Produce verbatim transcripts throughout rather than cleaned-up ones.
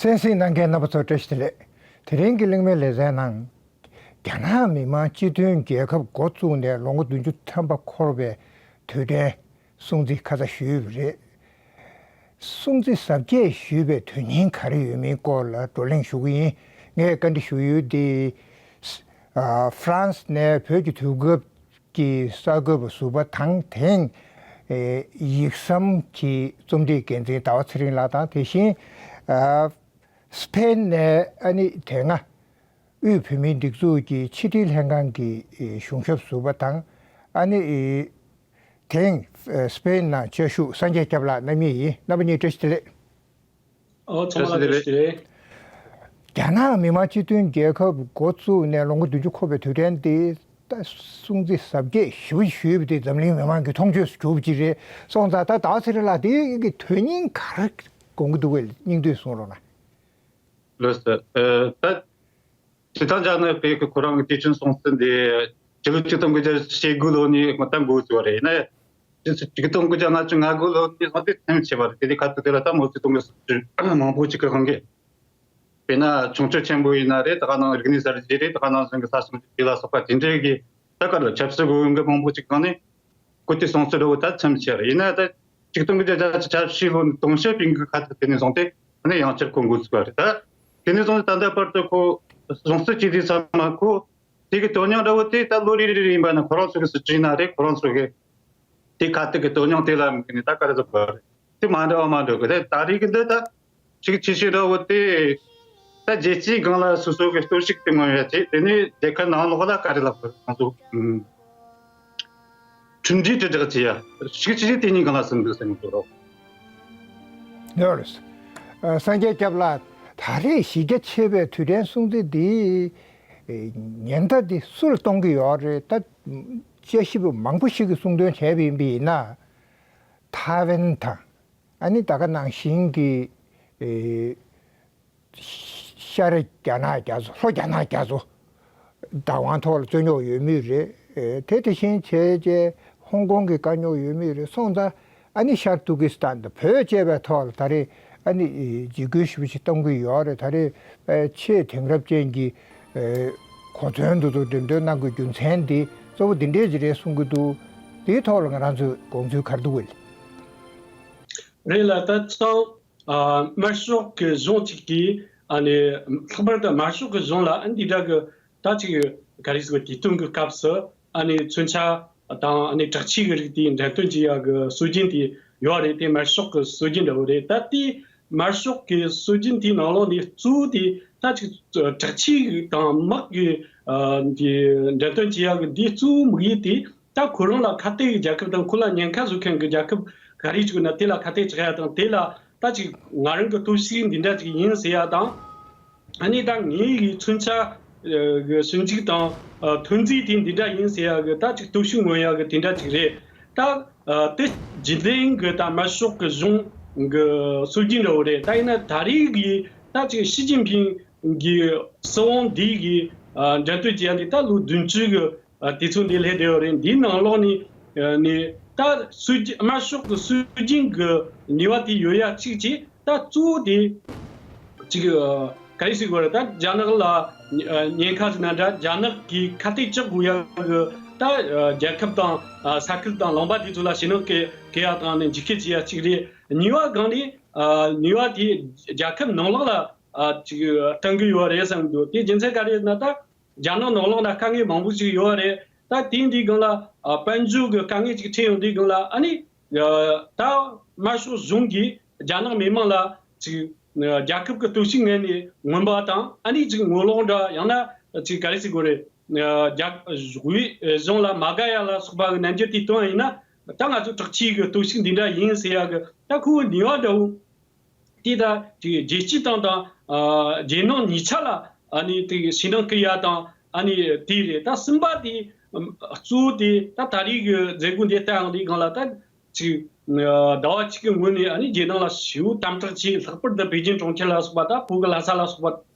གསན་གཟིགས་གནང་མཁན་རྣམ་པ་ཚོ་བཀྲ་ཤིས་བདེ་ལེགས། དེ་རིང་གི་གླེང་མོལ་ལེ་ཚན་ནང་། རྒྱ་ནག་མི་དམངས་སྤྱི་མཐུན་རྒྱལ་ཁབ་འགོ་བཙུགས་ནས་ལོ་ངོ་བདུན་ཅུ་ཐམ་པ་འཁོར་བའི་དུས་དྲན་སྲུང་བརྩི་ཁ་ཚ་ཞུས་པ་རེད། སྲུང་བརྩི་གཟབ་རྒྱས་ཞུས་པའི་དོན་སྙིང་ག་རེ་ཡོད་མིན་སྐོར་ལ་བགྲོ་གླེང་ཞུ་གི་ཡིན། ངས་བཀའ་འདྲི་ཞུ་ཡུལ་འདི། ཨ། ཧྥ་རན་སི་ནས་བོད་ཀྱི་དུས་བབ་ཀྱི་གསར་འགོད་པ་ཟུར་པ་དང་། དེང་ཨེ་ཡིག་ཟམ་གྱི་རྩོམ་སྒྲིག་འགན་འཛིན་ཟླ་བ་ཚེ་རིང་ལགས་དང་། དེ་བཞིན་ཨ་སི་པེན་ནས་ཨ་ནི་དེ་སྔ་དབུས་བོད་མིའི་སྒྲིག་འཛུགས་ཀྱི་ཕྱི་དྲིལ་ལྷན་ཁང་གི་ཨེ་གཞུང་ཞབས་ཟུར་པ་དང་། ཨ་ནི་ཨེ་དེང་ཨེ་སི་པེན་ནང་བཅའ་བཞུགས་སངས་རྒྱས་སྐྱབས་ལགས་རྣམ་གཉིས་ཡིན། རྣམ་པ་གཉིས་བཀྲ་ཤིས་བདེ་ལེགས། ཨོ། ཚང་མ་ལ་བཀྲ་ཤིས་བདེ་ལེགས། རྒྱ་ནག་མི་དམངས་སྤྱི་མཐུན་རྒྱལ་ཁབ་འགོ་བཙུགས་ནས་ལོ་ངོ་བདུན་ཅུ་འཁོར་བའི་དུས་དྲན་འདི་ད་སྲུང་བརྩི་གཟབ་རྒྱས་ཞེ་པོ་ཞུས་པ་དེ་འཛམ་གླིང་མི་མང་གི་མཐོང་ཆོས་སུ་གྱུར་པ་ཅིག་རེད་སོང་ཙང་། ད་ཟླ་བ་ཚེ་རིང་ལགས་དེ་གི་དོན་སྙིང་ག་རེ་དགོངས་ཀྱི་འདུག་པས་སྙིང་བསྡུས་གསུང་རོགས་གནང་། ལགས་སོ། ཨ། ད། སྤྱིར་བཏང་རྒྱ་ནག་པས་ཁོ་རང་གི་དུས་ཆེན་སྲུང་བརྩི་འདི་ཕྱི་ལོ་ཆིག་སྟོང་དགུ་བརྒྱ་ཞེ་དགུ་ལོ་ནས་ད་འགོ་བཙུགས་པ་རེད། ཡིན་ན་ཡང་ཆིག་སྟོང་དགུ་བརྒྱ་ལྔ་བཅུ་ང་དགུ་ལོ་ནས་བཟུང་སྟེ་མཚམས་ཆད་པ་རེད། དེ་དུས་ཁ་ཐུག་དེ་ལ་ད་མའོ་ཙེ་ཏུང་གི་སྲིད་ཇུས་མང་པོ་ཅིག་གི་དབང་གིས། དཔེར་ན་ཆུང་ཆུ་ཆེན་པོ་ཡིན་ན་རེད། ད་ག་ནང་རིག་གནས་གསར་བརྗེ་རེད། ད་ག་ནང་བཟུང་གི་ས་ཞིང་དེ་ལ་སོགས་པ་དེ་འདྲའི་གི་ད་ག་ལ་ཆབ་སྲིད་དབང་གི་མང་པོ་ཅིག་གང་ནས་སྐུ་དུས་སྲུང་བརྩི་འདྲ་བོ་ད་མཚམས་ཆད་རེད། ཡིན་ན་ད་ཆིག་སྟོང་དགུ་བརྒྱ་བརྒྱད་ཅུ་གྱ་བཞི་ལོ་ནས་དུང་ཞི་པིང་གི་ཁ་ཐུག་དེ་ནས་བཟུང་སྟེ་ཨ་ནི་ཡང་བསྐྱར་ཁོ་འགོ་བཙུགས་པ་རེད། ད་དེ་ནས་བཟུང་སྟེ་ད་ལྟ་བར་དུ་ཁོ་སྲུང་བརྩི་བྱེད་དུས་ཚང་མ་ཁོ་དེ་གི་དོན་སྙིང་འདྲ་བོ་དེ་ད་ལོ་རེ་རེ་རེ་ཡིན་པ་ན་ཁོ་རང་ཚོ་གི་སྲིད་ཇུས་ཡིན་ན་རེད། ཁོ་རང་ཚོ་གི་དེ་ཁ་ཐུག་གི་དོན་སྙིང་དེ་ལ་དམིགས་ནས་ད་ག་རེ་ཟེར་དགོས་རེད། དེ་མ་འདྲ་བ་མ་འདྲ་གི་རེད། ད་རེས་ཀྱི་འདི་ད་ཅིག་ཆེ་ཤོས་འདྲ་བོ་དེ་ད་རྒྱལ་སྤྱིའི་སྒང་ལ་སོ་སོ་གི་གཏོར་བཤིག་དེ་མངོན་ཡོད་ཅེས། དེ་ནས་རྒྱལ་ཁབ་ནང་ལོགས་ལ་ག་རེ་ལབ་དགོས་རེད། ང་ཚོ་ཨུམ། གྲུབ་འབྲས་དྲིལ་བསྒྲགས་བྱེད་ཡ་ཞིག་ཅི་ཞིག་དེ་གཉིས་སྒང་ལ་ཟིན་འདུག་ཟེར་ནས་འདུག་རོགས། ཡོད་རེད། ཨ། སངས་རྒྱས་སྐྱབས་ལགས། ད་རེས་གཞི་རྒྱ་ཆེ་བའི་དུས་དྲན་སྲུང་བརྩི་འདི་ཨེ་ཉེན་བརྡ་འདི་སུ་ལ་གཏོང་གི་ཡོད་རེད། ད་དཔྱད་ཞིབ་པ་མང་པོ་ཞིག་གིས་གསུང་དོན་བྱས་པ་ཡིན་པ་ཡིན་ན། ཐའེ་ཝན་དང་། ཨ་ནི་ད་ག་ནང་བཞིན་གྱི་ཨེ་ཤར་རྒྱ་ནག་རྒྱ་མཚོ། ལྷོ་རྒྱ་ནག་རྒྱ་མཚོ་བདག་དབང་ཐོག་ལ་རྩོད་རྙོག་ཡོད་མུས་རེད། ཨེ་དེ་དེ་བཞིན་བྱས་རྗེས་ཧོང་ཀོང་གི་དཀའ་རྙོག་ཡོད་མུས་རེད་སོང་ཙང་། ཨ་ནི་ཤར་ཏུར་ཀི་སི་ཐན་དང་བོད་བཅས་པའི་ཐོག་ལ་ད་རེས་ཨ་ནི་འཇིགས་སྐུལ་ཞེ་པོ་ཞིག་གཏོང་གི་ཡོད་རེད། ད་རེས་ཨེ་ཆེས་དེང་རབས་ཅན་གྱི་ཨེ་གོ་མཚོན་དེ་ཚོ་འགྲེམས་སྟོན་གནང་དགོས་རྒྱུ་མཚན་འདི་གཙོ་བོ་འདི་འདྲས་ཅིག་རེད་གསུང་གི་འདུག་དེའི་ཐོག་ལ་ང་རང་ཚོས་དགོངས་ཚུལ་ག་རེ་འདུག་གས། རེད་ལ། ད་ཚང་ཨ་དམར་ཤོག་གི་གཞུང་གཅིག་གིས་ཨ་ནི་ལྷག་པར་དུ་དམར་ཤོག་གི་གཞུང་ལ་ཨ་འདི་འདྲ་གི་ད་ཅིག་ག་རེ་ཟེར་བ། དུས་སྟོན་གི་སྐབས་སུ་ཨ་ནི་མཚོན་ཆ་དང་ཨ་ནི་དྲག་ཆས་གི་རིགས་དེ་འགྲེམས་སྟོན་བྱེད་ཡ་གི་སྲོལ་རྒྱུན་དེ་ཡོད་རེད། དེ་དམར་ཤོག་གི་སྲོལ་རྒྱུན་འདྲ་བོ་རེད། ད་དེ་དམར་ཤོག་གི་སྲོལ་རྒྱུན་དེའི་ནང་ལོགས་ནས་གཙོ་བོ་དེ་ད་ཅིག་དྲག་ཆས་དང་དམག་གི་ཨ་འདི་འགྲེམས་སྟོན་བྱེད་ཡ་གི་འདི་གཙོ་བོ་དམིགས་ཡུལ་དེ། ད་ཁོ་རང་ལ་ཁ་གཏད་ཀྱི་རྒྱལ་ཁབ་དང་ཁོ་ལ་ཉེན་ཁ་བཟོ་མཁན་གྱི་རྒྱལ་ཁབ་ག་རེ་ཅིག་ཡོད་ན་དེ་ལ་ཁ་གཏད་གཅོག་ཡ་དང་། དེ་ལ་ད་ཅིག་ང་རང་གི་གཏོར་བཤིག་འདི་འདྲ་ཅིག་ཡིན་ཟེར་ཡ་དང་། ཨ་ནི་ད་ངའི་གི་མཚོན་ཆ་གི་ཞིབ་འཇུག་དང་ཐོན་རྫས་དེ་འདི་འདྲ་ཡིན་ཟེར་ཡ་གི་ད་ཅིག་སྟོབས་ཤུགས་མངོན་ཡ་གི་དེ་འདྲ་ཅིག་རེད། ད་དེ་རྒྱུན་ལྡན་གྱི་ད་དམར་ཤོག་གི་གཞུང་གི་སྲོལ་རྒྱུན་འདྲ་བོ་རེད། ད་ཡིན་ན་ད་རེས་གི་ད་ཅིག་ཞི་ཅིན་ཕིང་གི་སྲིད་དབང་འདི་གི་འགྲེམས་སྟོན་བྱེད་ཡ་འདི་ད་ལོ་བདུན་ཅུ་གི་ཨ་དུས་ཚོད་འདི་སླེབས་བསྡད་ཡོད་རེད། འདིའི་ནང་ལོགས་ནས་ཨ་ནི་ད་སྲོལ་རྒྱུན་དམར་ཤོག་གི་སྲོལ་རྒྱུན་གྱི་ནུས་པ་དེ་ཡོད་ཡ་གཅིག་བྱས། ད་གཙོ་བོ་དེ་གཅིག་ཨ་ག་རེ་ཟེར་དགོས་རེད། ད་རྒྱ་ནག་ལ་ཨ་ཉེན་ཁ་ཟེར་ན་འདྲ། རྒྱ་ནག་གིས་ཁ་གཏད་གཅོག་དགོས་ཡ་གི་ད་ཨ་རྒྱལ་ཁབ་དང་ཨ་ས་ཁུལ་དང་ལུང་པ་དེ་ཚོ་ལ་ཞེད་སྣང་སྐྱེ་སྐྱེ་ཡ་དང་ནི་འཇིགས་སྐུལ་བྱེད་ཡ་གཅིག་རེད། གཉིས་པ་སྒང་ནས་ཨ་ནུས་པ་དེ་རྒྱལ་ཁབ་ནང་ལོགས་ལ་ཨ་གཅིག་གཏོང་གི་ཡོད་རེད་བསམ་གི་འདུག་དེ་རྒྱུ་མཚན་ག་རེ་ཟེར་ན་ད། རྒྱ་ནག་ནང་ལོགས་ན་དཀའ་ངལ་མང་པོ་ཞིག་ཡོད་རེད། ད་དེ་འདིའི་སྒང་ལ་ཨ་དཔལ་འབྱོར་གྱི་དཀའ་ངལ་ཅིག་འཕྲད་ཡོང་དུས་སྒང་ལ་ཨ་ནི་ཨ་ད་དམར་ཤོག་གཞུང་གིས་རྒྱ་ནག་མི་དམངས་ལ་ཅིག་ཨ་རྒྱལ་ཁབ་ཀྱི་སྟོབས་ཤུགས་ངོས་ནས་མངོན་པ་དང་། ཨ་ནི་ཅིག་ངོ་ལོག་འདྲ་ཡང་ན་ཅིག་ག་རེ་ཟེར་དགོས་རེད། ཨ་རྒྱ་དབུས་གཞུང་ལ་མ་དགའ་ཡ་ལ་སོགས་པ་གི་རྣམ་འགྱུར་དེ་སྟོན་ཡ་ཡིན་ན། ད་ང་ཚོ་དྲག་ཆས་ཀྱི་སྟོབས་ཤུགས་འདི་འདྲ་ཡིན་ཟེར་ཡ་གི་ད་ཁོ་བོའི་ནུས་པ་འདྲ་བོ། དེ་ད་ཅིག་རྒྱལ་སྤྱི་དང་དང་ཨ་རྒྱལ་ནང་གཉིས་ཆ་ལ་ཨ་ནི་དེ་ཞེད་སྣང་སྐུལ་ཡ་དང་། ཨ་ནི་དེ་རེད། ད་གསུམ་པ་དེ་གཙོ་བོ་དེ་ད་ད་རེས་ཀྱི་མཛད་སྒོ་འདི་ལྟ་ཡོང་དུས་སྒང་ལ་ད་ཅིག་ཟླ་བ་གཅིག་གི་སྔོན་ནས་ཨ་ནི་རྒྱལ་ནང་ལ་ཞེ་པོ་དམ་དྲག་བྱས། ལྷག་པར་དུ་པེ་ཅིན་གྲོང་ཁྱེར་ལ་སོགས་པ་ད་བོད་ཀྱི་ལྷ་ས་ལ་སོགས་པ་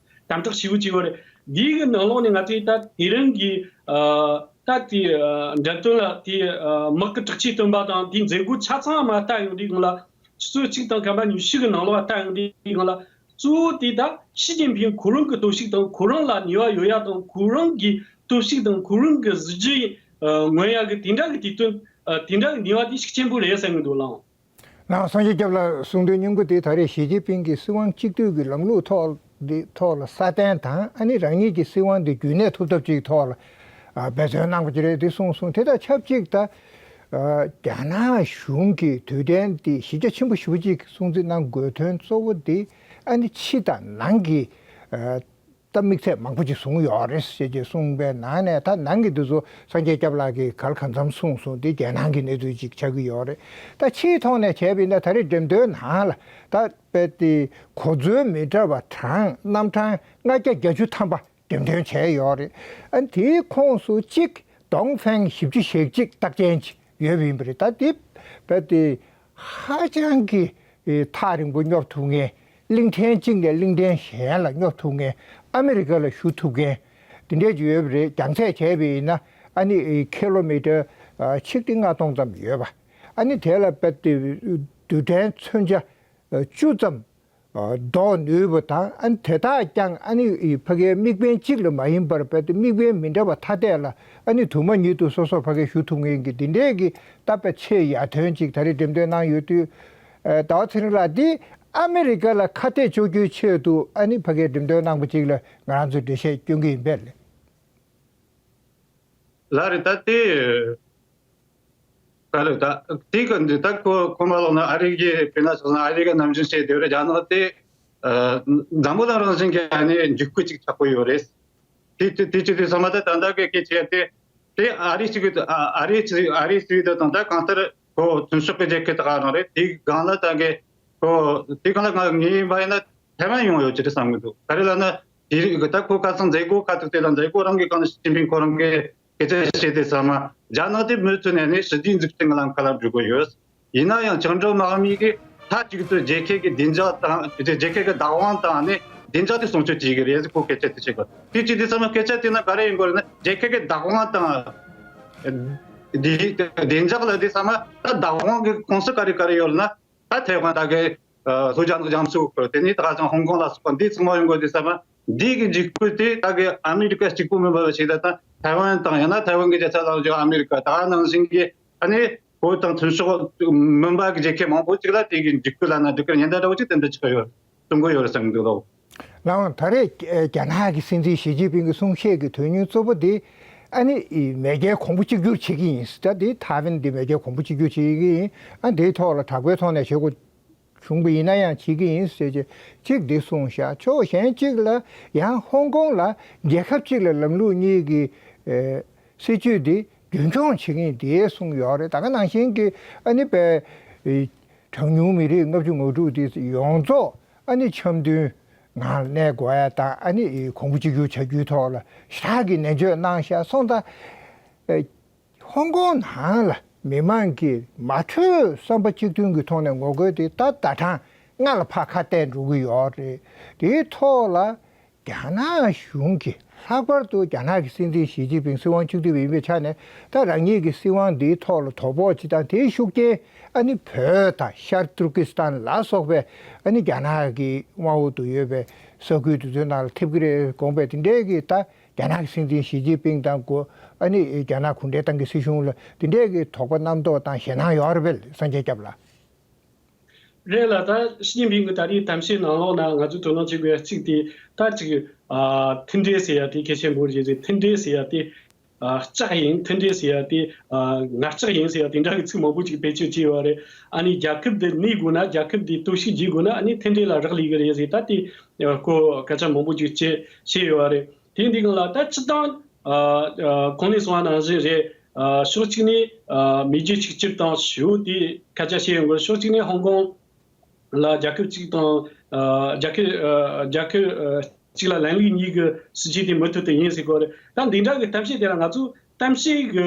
དམ་དྲག་ཞེ་པོ་བྱས་ཡོད་རེད། འདིའི་གི་ནང་ལོགས་ནས་ང་ཚོས་ད་དེ་རིང་གི་ཨ་ད་དེ་ཨ་འགྲེམས་སྟོན་ལ་དེ་ཨ་དམག་གི་དྲག་ཆས་སྟོན་པ་དང་དེའི་མཛད་སྒོ་ཆ་ཚང་མ་ལྟ་ཡོང་དུས་སྒང་ལ། ཆུ་ཚོད་གཅིག་དང་སྐར་མ་ཉི་ཤུ་གི་ནང་ལོགས་ལ་ལྟ་ཡོང་དུས་སྒང་ལ། གཙོ་བོ་དེ་ད་ཞི་ཅིན་ཕིང་ཁོ་རང་གི་སྟོབས་ཤུགས་དང་ཁོ་རང་ལ་ནུས་པ་ཡོད་ཡ་དང་ཁོ་རང་གི་སྟོབས་ཤུགས་དང་ཁོ་རང་གི་གཟི་བརྗིད་མངོན་ཡ་གི་དེ་འདྲ་གི་དུས་སྟོན་དེ་འདྲ་གི་ནུས་པ་དེ་ཤུགས་ཆེན་པོ་རེད་བསམ་གི་འདུག་ལགས། ནང་སངས་རྒྱས་སྐྱབས་ལགས་གསུང་དོན་སྙིང་པོ་དེ་ད་རེས་ཞི་ཅིན་ཕིང་གི་སྲིད་དབང་གཅིག་སྡུད་ཀྱི་ལམ་ལུགས་ཐོག་འདི་ཐོག་ལ་སྲ་བརྟན་དང་ཨ་ནི་རང་ཉིད་ཀྱི་སྲིད་དབང་འདི་རྒྱུན་གནས་ཐུབ་ཐབས་ཅིག་ཐོག་ལ་འབད་བརྩོན་གནང་དགོས་ཀྱི་རེད་འདི་གསུངས་སོང་། དེ་དང་ཆབས་ཅིག་ད་རྒྱ་ནག་གཞུང་གི་དུས་དྲན་འདི་གཞི་རྒྱ་ཆེན་པོ་ཞེ་པོ་ཅིག་སྲུང་བརྩི་གནང་དགོས་དོན་གཙོ་བོ་འདི་ཨ་ནི་ཕྱི་དང་ནང་གི་ད་དམིགས་ཚད་མང་པོ་ཅིག་བཟུང་ཡོད་རེད་ཞེས་ཀྱི་གསུངས་པའི་ནང་ནས་ད་ནང་གི་འདི་ཚོ་སངས་རྒྱས་སྐྱབས་ལགས་ཀྱིས་ག་ལ་གང་འཚམ་གསུངས་སོང་། འདི་རྒྱལ་ནང་གི་གནས་ཚུལ་ཅིག་ཆགས་ཀྱི་ཡོད་རེད། ད་ཕྱིའི་ཐོག་ནས་བྱས་པ་ཡིན་ན་ད་རེས་འགྲེམས་སྟོན་ནང་ལ་ད་དཔེ་དེ་གོ་མཛོད་མི་འདྲ་བ་གྲངས་རྣམ་གྲངས་ལྔ་བརྒྱ་བརྒྱད་ཅུ་ཐམ་པ་འགྲེམས་སྟོན་བྱས་ཡོད་རེད། ཨ་དེའི་ཁོངས་སུ་གཅིག་ཏོང་ཧྥེང་བཞི་བཅུ་ཞེ་གཅིག་རྟགས་ཅན་ཅིག་ཡོད་པ་ཡིན་པ་རེད། ད་དེ་དཔེ་དེ་ཧ་ཅང་གི་ཨེ་ཐག་རིང་པོ་སྙོབ་ཐུབ་མཁན། གླིང་ཕྲན་གཅིག་ནས་གླིང་ཕྲན་གཞན་ལ་སྙོབ་ཐུབ་མཁན། ཨ་མི་རི་ཀ་ལ་བཞུགས་ཐུབ་མཁན་དེ་འདྲས་ཅིག་ཡོད་པ་རེད། རྒྱང་ཚད་བྱས་པ་ཡིན་ན་ཨ་ནི་ཨེ་ཀི་ལོ་མི་ཊར་ཨ་ཆིག་ཁྲི་ལྔ་སྟོང་ཙམ་ཡོད་པ། ཨ་ནི་དེ་ལ་དཔེ་དེ་རྡུལ་ཕྲན་མཚོན་ཆ་ཨ་བཅུ་ཙམ་ཨ་ལྡོག་ནུས་པ་དང་ཨ་ནི་དེ་དག་ཀྱང་ཨ་ནི་ཨེ་ཕ་གིའི་དམིགས་འབེན་གཅིག་ལ་མ་ཡིན་པར་དཔེ་དེ་དམིགས་འབེན་མི་འདྲ་བ་ཐ་དད་ལ་ཨ་ནི་དུ་མ་ཉིད་དུ་སོ་སོར་ཕ་གིར་བཞུགས་ཐུབ་མཁན་གྱི་འདི་འདྲས་ཀྱི་ད་དཔེ་ཆེས་ཡར་ཐོན་ཅིག་ད་རེས་འགྲེམས་སྟོན་གནང་ཡོད་དུས། ཨ་ཟླ་བ་ཚེ་རིང་ལགས་འདི་ཨ་མི་རི་ཀ་ལ་ཁ་གཏད་གཅོག་རྒྱུའི་ཆེད་དུ་ཨ་ནི་ཕ་གིར་འགྲེམས་སྟོན་གནང་པ་ཅིག་ལ་ང་རང་ཚོས་འགྲེལ་བཤད་སྐྱོན་གྱི་ཡིན་པས་ལགས། ལགས་རེད། ད་དེ་ག་རེ་ད་དེ་ག་འདི་ད་ཁོ་ཁོ་མ་ལོག་ན་ཨ་རི་གི་དཔེར་ན་སོང་ན་ཨ་རི་ག་ནམ་རྒྱུན་བཤད་དེ་རེད། རྒྱ་ནག་དེ་འཛམ་བུ་གླིང་རང་བཞིན་གྱི་ཨ་ནི་འཇིགས་སྐུལ་ཅིག་ཆགས་ཀྱི་ཡོད་རེད། དེ་དེ་དེ་ཅི་དེ་ཚང་མ་ད་ད་ལྟ་གི་སྐད་ཆ་དེ་དེ་ཨ་རི་གཅིག་གི་ཨ་ཨ་རི་གཅིག་ཨ་རི་གཅིག་དེ་དང་ད་གང་ལྟར་ཁོ་མཐུན་ཕྱོགས་ཀྱི་རྒྱལ་ཁབ་དག་རང་རེད། དེ་སྒང་ལ་ད་གི་ཁོ་དེ་སྒང་ལ་ང་ངའི་བ་ཡིན་ན་ཐའེ་ཝན་ཡོང་ཡོད་ཀྱི་རེད་བསམ་གི་འདུག་ག་རེ་ལབ་ན་དེ་རིང་གི་ད་ཁོ་ཁ་སང་མཛད་སྒོ་ཁ་ཐུག་དེ་ལ་མཛད་སྒོ་རང་གི་སྒང་ནས་ཞི་ཅིན་ཕིང་ཁོ་རང་གི་སྐད་ཆ་བཤད་དེ་ཚང་མ་རྒྱ་ནག་དེ་མུ་མཐུད་ནས་ནི་ཞི་བདེའི་འཛུགས་སྐྲུན་གྱི་ལམ་ཁ་ལ་འགྲོ་གི་ཡོད། ཡིན་ན་ཡང་བཅིངས་འགྲོལ་དམག་མི་གིས་མཐའ་གཅིག་ཏུ་རྒྱལ་ཁབ་ཀྱི་བདེ་འཇགས་དང་རྒྱལ་ཁབ་ཀྱི་བདག་དབང་དང་ནི་བདེ་འཇགས་དེ་སྲུང་སྐྱོབ་བྱེད་ཀྱི་རེད་ཟེར་ཁོ་སྐད་ཆ་དེ་བཤད་གོ། དེ་ཅི་དེ་ཚང་མ་སྐད་ཆ་དེ་ན་ག་རེ་ཡིན་དགོས་རེད་ན་རྒྱལ་ཁབ་ཀྱི་བདག་དབང་དང་བདེ་བདེ་འཇགས་ལ་དེ་ཚང་མ་ད་བདག་དབང་གི་ཀུང་སི་ག་རེ་ག་རེ་ཡོད་ན་ད་ཐའེ་ཝན་ད་གི་ལྷོ་རྒྱ་ནག་རྒྱ་མཚོ་དེ་ནས་ད་ག་ཚང་ཧོང་ཀོང་ལ་སོགས་པ་འདི་ཚང་མ་ཡོང་དགོས་དེ་ཚང་མ་འདི་གི་འཇིགས་སྐུལ་དེ་ད་གི་ཨ་མི་རི་ཀ་གཅིག་པུ་མིན་པ་ཞིག་ད་ད་ཐའེ་ཝན་དང་ཡང་ན་ཐའེ་ཝན་གི་རྒྱལ་ས་ལ་ཡོད་ཨ་མི་རི་ཀ་ད་ག་ནང་བཞིན་གི་ཨ་ནི་བོད་དང་མཐུན་ཕྱོགས་མིན་པ་གི་རྒྱལ་ཁབ་མང་པོ་ཅིག་ལ་དེ་གི་འཇིགས་སྐུལ་ལ་ན་འགྲིག་གི་ཉེན་བརྡ་འདྲ་བོ་ཅིག་དེ་འདྲ་ཅིག་ཡོད་གསུང་གི་ཡོད་རེད་བསམ་གི་འདུག་ལོ། ལགས་འོང་། ད་རེས་རྒྱ་ནག་གི་སྲིད་འཛིན་ཞི་ཅིན་ཕིང་གི་གསུང་བཤད་ཀྱི་དོན་སྙིང་གཙོ་བོ་དེ་ཨ་ནི་མེས་རྒྱལ་གོང་བུ་གཅིག་གྱུར་བྱེད་ཀྱི་ཡིན། ད་དེ་ཐའེ་ཝན་འདི་མེས་རྒྱལ་གོང་བུ་གཅིག་གྱུར་བྱེད་ཀྱི་ཡིན། ཨ་འདིའི་ཐོག་ལ་དྲག་པོའི་ཐོག་ནས་བྱེད་དགོས་བྱུང་བ་ཡིན་ན་ཡང་བྱེད་ཀྱི་ཡིན་ཟེར་བྱས་གཅིག་འདི་གསུངས་ཤག་ཕྱོགས་གཞན་གཅིག་ལ་ཡང་ཧོང་ཀོང་ལ་རྒྱལ་ཁབ་གཅིག་ལ་ལམ་ལུགས་གཉིས་ཀྱི་ཨེ་སྲིད་བྱུས་འདི་རྒྱུན་འཁྱོངས་བྱེད་ཀྱི་ཡིན་དེ་གསུངས་ཡོད་རེད། ད་ག་ནང་བཞིན་གྱི་ཨ་ནི་པའི་ཨེ་གྲངས་ཉུང་མི་རིགས་ལྔ་བཅུ་ང་དྲུག་དེ་ཡོངས་རྫོགས་ཨ་ནི་འཆམ་མཐུན་ངང་གནས་དགོས་ཡ་དང་ཨ་ནི་ཨེ་གོང་བུ་གཅིག་གྱུར་བྱ་རྒྱུའི་ཐོག་ལ་ཞེ་དྲག་གི་ནན་བརྗོད་གནང་ཤག་སོང་ཙང་ཨེ་ཧོང་ཀོང་ནང་ལ་མི་མང་གིས་མ་གྲོས་བསམ་པ་གཅིག་མཐུན་གྱི་ཐོག་ནས་ངོ་རྒོལ་དེ་ད་ཟླ་གྲངས་ལྔ་ལ་ཕར་ཁ་གཏད་འགྲོ་གི་ཡོད་རེད། དེའི་ཐོག་ལ་རྒྱ་ནག་གཞུང་གིས་ལྷག་པར་དུ་རྒྱ་ནག་གི་སྲིད་འཛིན་ཞི་ཅིན་ཕིང་སྲིད་དབང་གཅིག་སྡུད་ཡིན་པའི་ཆ་ནས་ད་རང་ཉིད་ཀྱི་སྲིད་དབང་འདིའི་ཐོག་ལ་དོ་ཕོག་ཅིག་དང་དེའི་ཤུགས་རྐྱེན་ཨ་ནི་བོད་དང་ཤར་ཏུར་ཀི་སི་ཐན་ལ་སོགས་པའི་ཨ་ནི་རྒྱ་ནག་གི་དབང་འོག་ཏུ་ཡོད་པའི་ས་ཁུལ་དེ་ཚོའི་ནང་ལ་ཐེབས་ཀྱི་རེད་དགོངས་པའི་དེ་འདྲའི་གི་ད། རྒྱ་ནག་གི་སྲིད་འཛིན་ཞི་ཅིན་ཕིང་དང་གོ་ཨ་ནི་རྒྱ་ནག་གུང་ཁྲན་ཏང་གི་སྲིད་གཞུང་ལ་དེ་འདྲས་ཀྱི་དོགས་པ་རྣམ་རྟོག་དང་ཞེད་སྣང་ཡོད་རེད་པས་སངས་རྒྱས་སྐྱབས་ལགས། རེད་ལ་ད་ཞི་ཅིན་ཕིང་གི་ད་རེས་གཏམ་བཤད་ནང་ལོགས་ན་ང་ཚོས་དོ་སྣང་བྱེད་དགོས་ཡ་གཅིག་དེ་ད་ཅིག་ཨ་མཐུན་འབྲེལ་ཟེར་ཡ་དེ་གལ་ཆེན་པོ་རེད་ཟེར། མཐུན་འབྲེལ་ཟེར་ཡ་དེ་ཨ་ལྕགས་ཡིན། མཐུན་འབྲེལ་ཟེར་ཡ་དེ་ཨ་ངར་ལྕགས་ཡིན་ཟེར་ཡ་དེ་འདྲ་གི་ཚིག་མང་པོ་ཅིག་བེད་སྤྱོད་བྱས་ཡོད་རེད། ཨ་ནི་རྒྱལ་ཁབ་དེ་གནས་དགོས་ན་རྒྱལ་ཁབ་དེ་སྟོབས་ཤུགས་རྒྱས་དགོས་ན་ཨ་ནི་མཐུན་འབྲེལ་ལ་རག་ལས་ཀྱི་རེད་ཟེར་ད་དེ་ཨ་ཁོ་སྐད་ཆ་མང་པོ་ཅིག་བཤད་བཤད་ཡོད་རེད། དེ་འདི་གང་ལ་ད་སྤྱི་བཏང་ཨ་ཨ་གོང་ནས་གསུངས་པ་ནང་བཞིན་རེད། ཨ་ཕྱོགས་གཅིག་ནས་ཨ་མེས་རྒྱལ་གཅིག་གྱུར་དང་ཞེ་པོ་དེ་སྐད་ཆ་བཤད་ཡོང་གི་རེད། ཕྱོགས་གཅིག་ནས་ཧོང་ཀོང་ལ་རྒྱལ་ཁབ་གཅིག་དང་ཨ་རྒྱལ་ཁབ་ཨ་རྒྱལ་ཁབ་ཨ་གཅིག་ལ་ལམ་ལུགས་གཉིས་ཀྱི་སྲིད་ཇུས་དེ་མུ་མཐུད་དུ་ཡིན་ཟེར་གོ་རེད། ད་འདི་འདྲ་གི་གཏམ་བཤད་དེ་ལ་ང་ཚོས་གཏམ་བཤད་གི་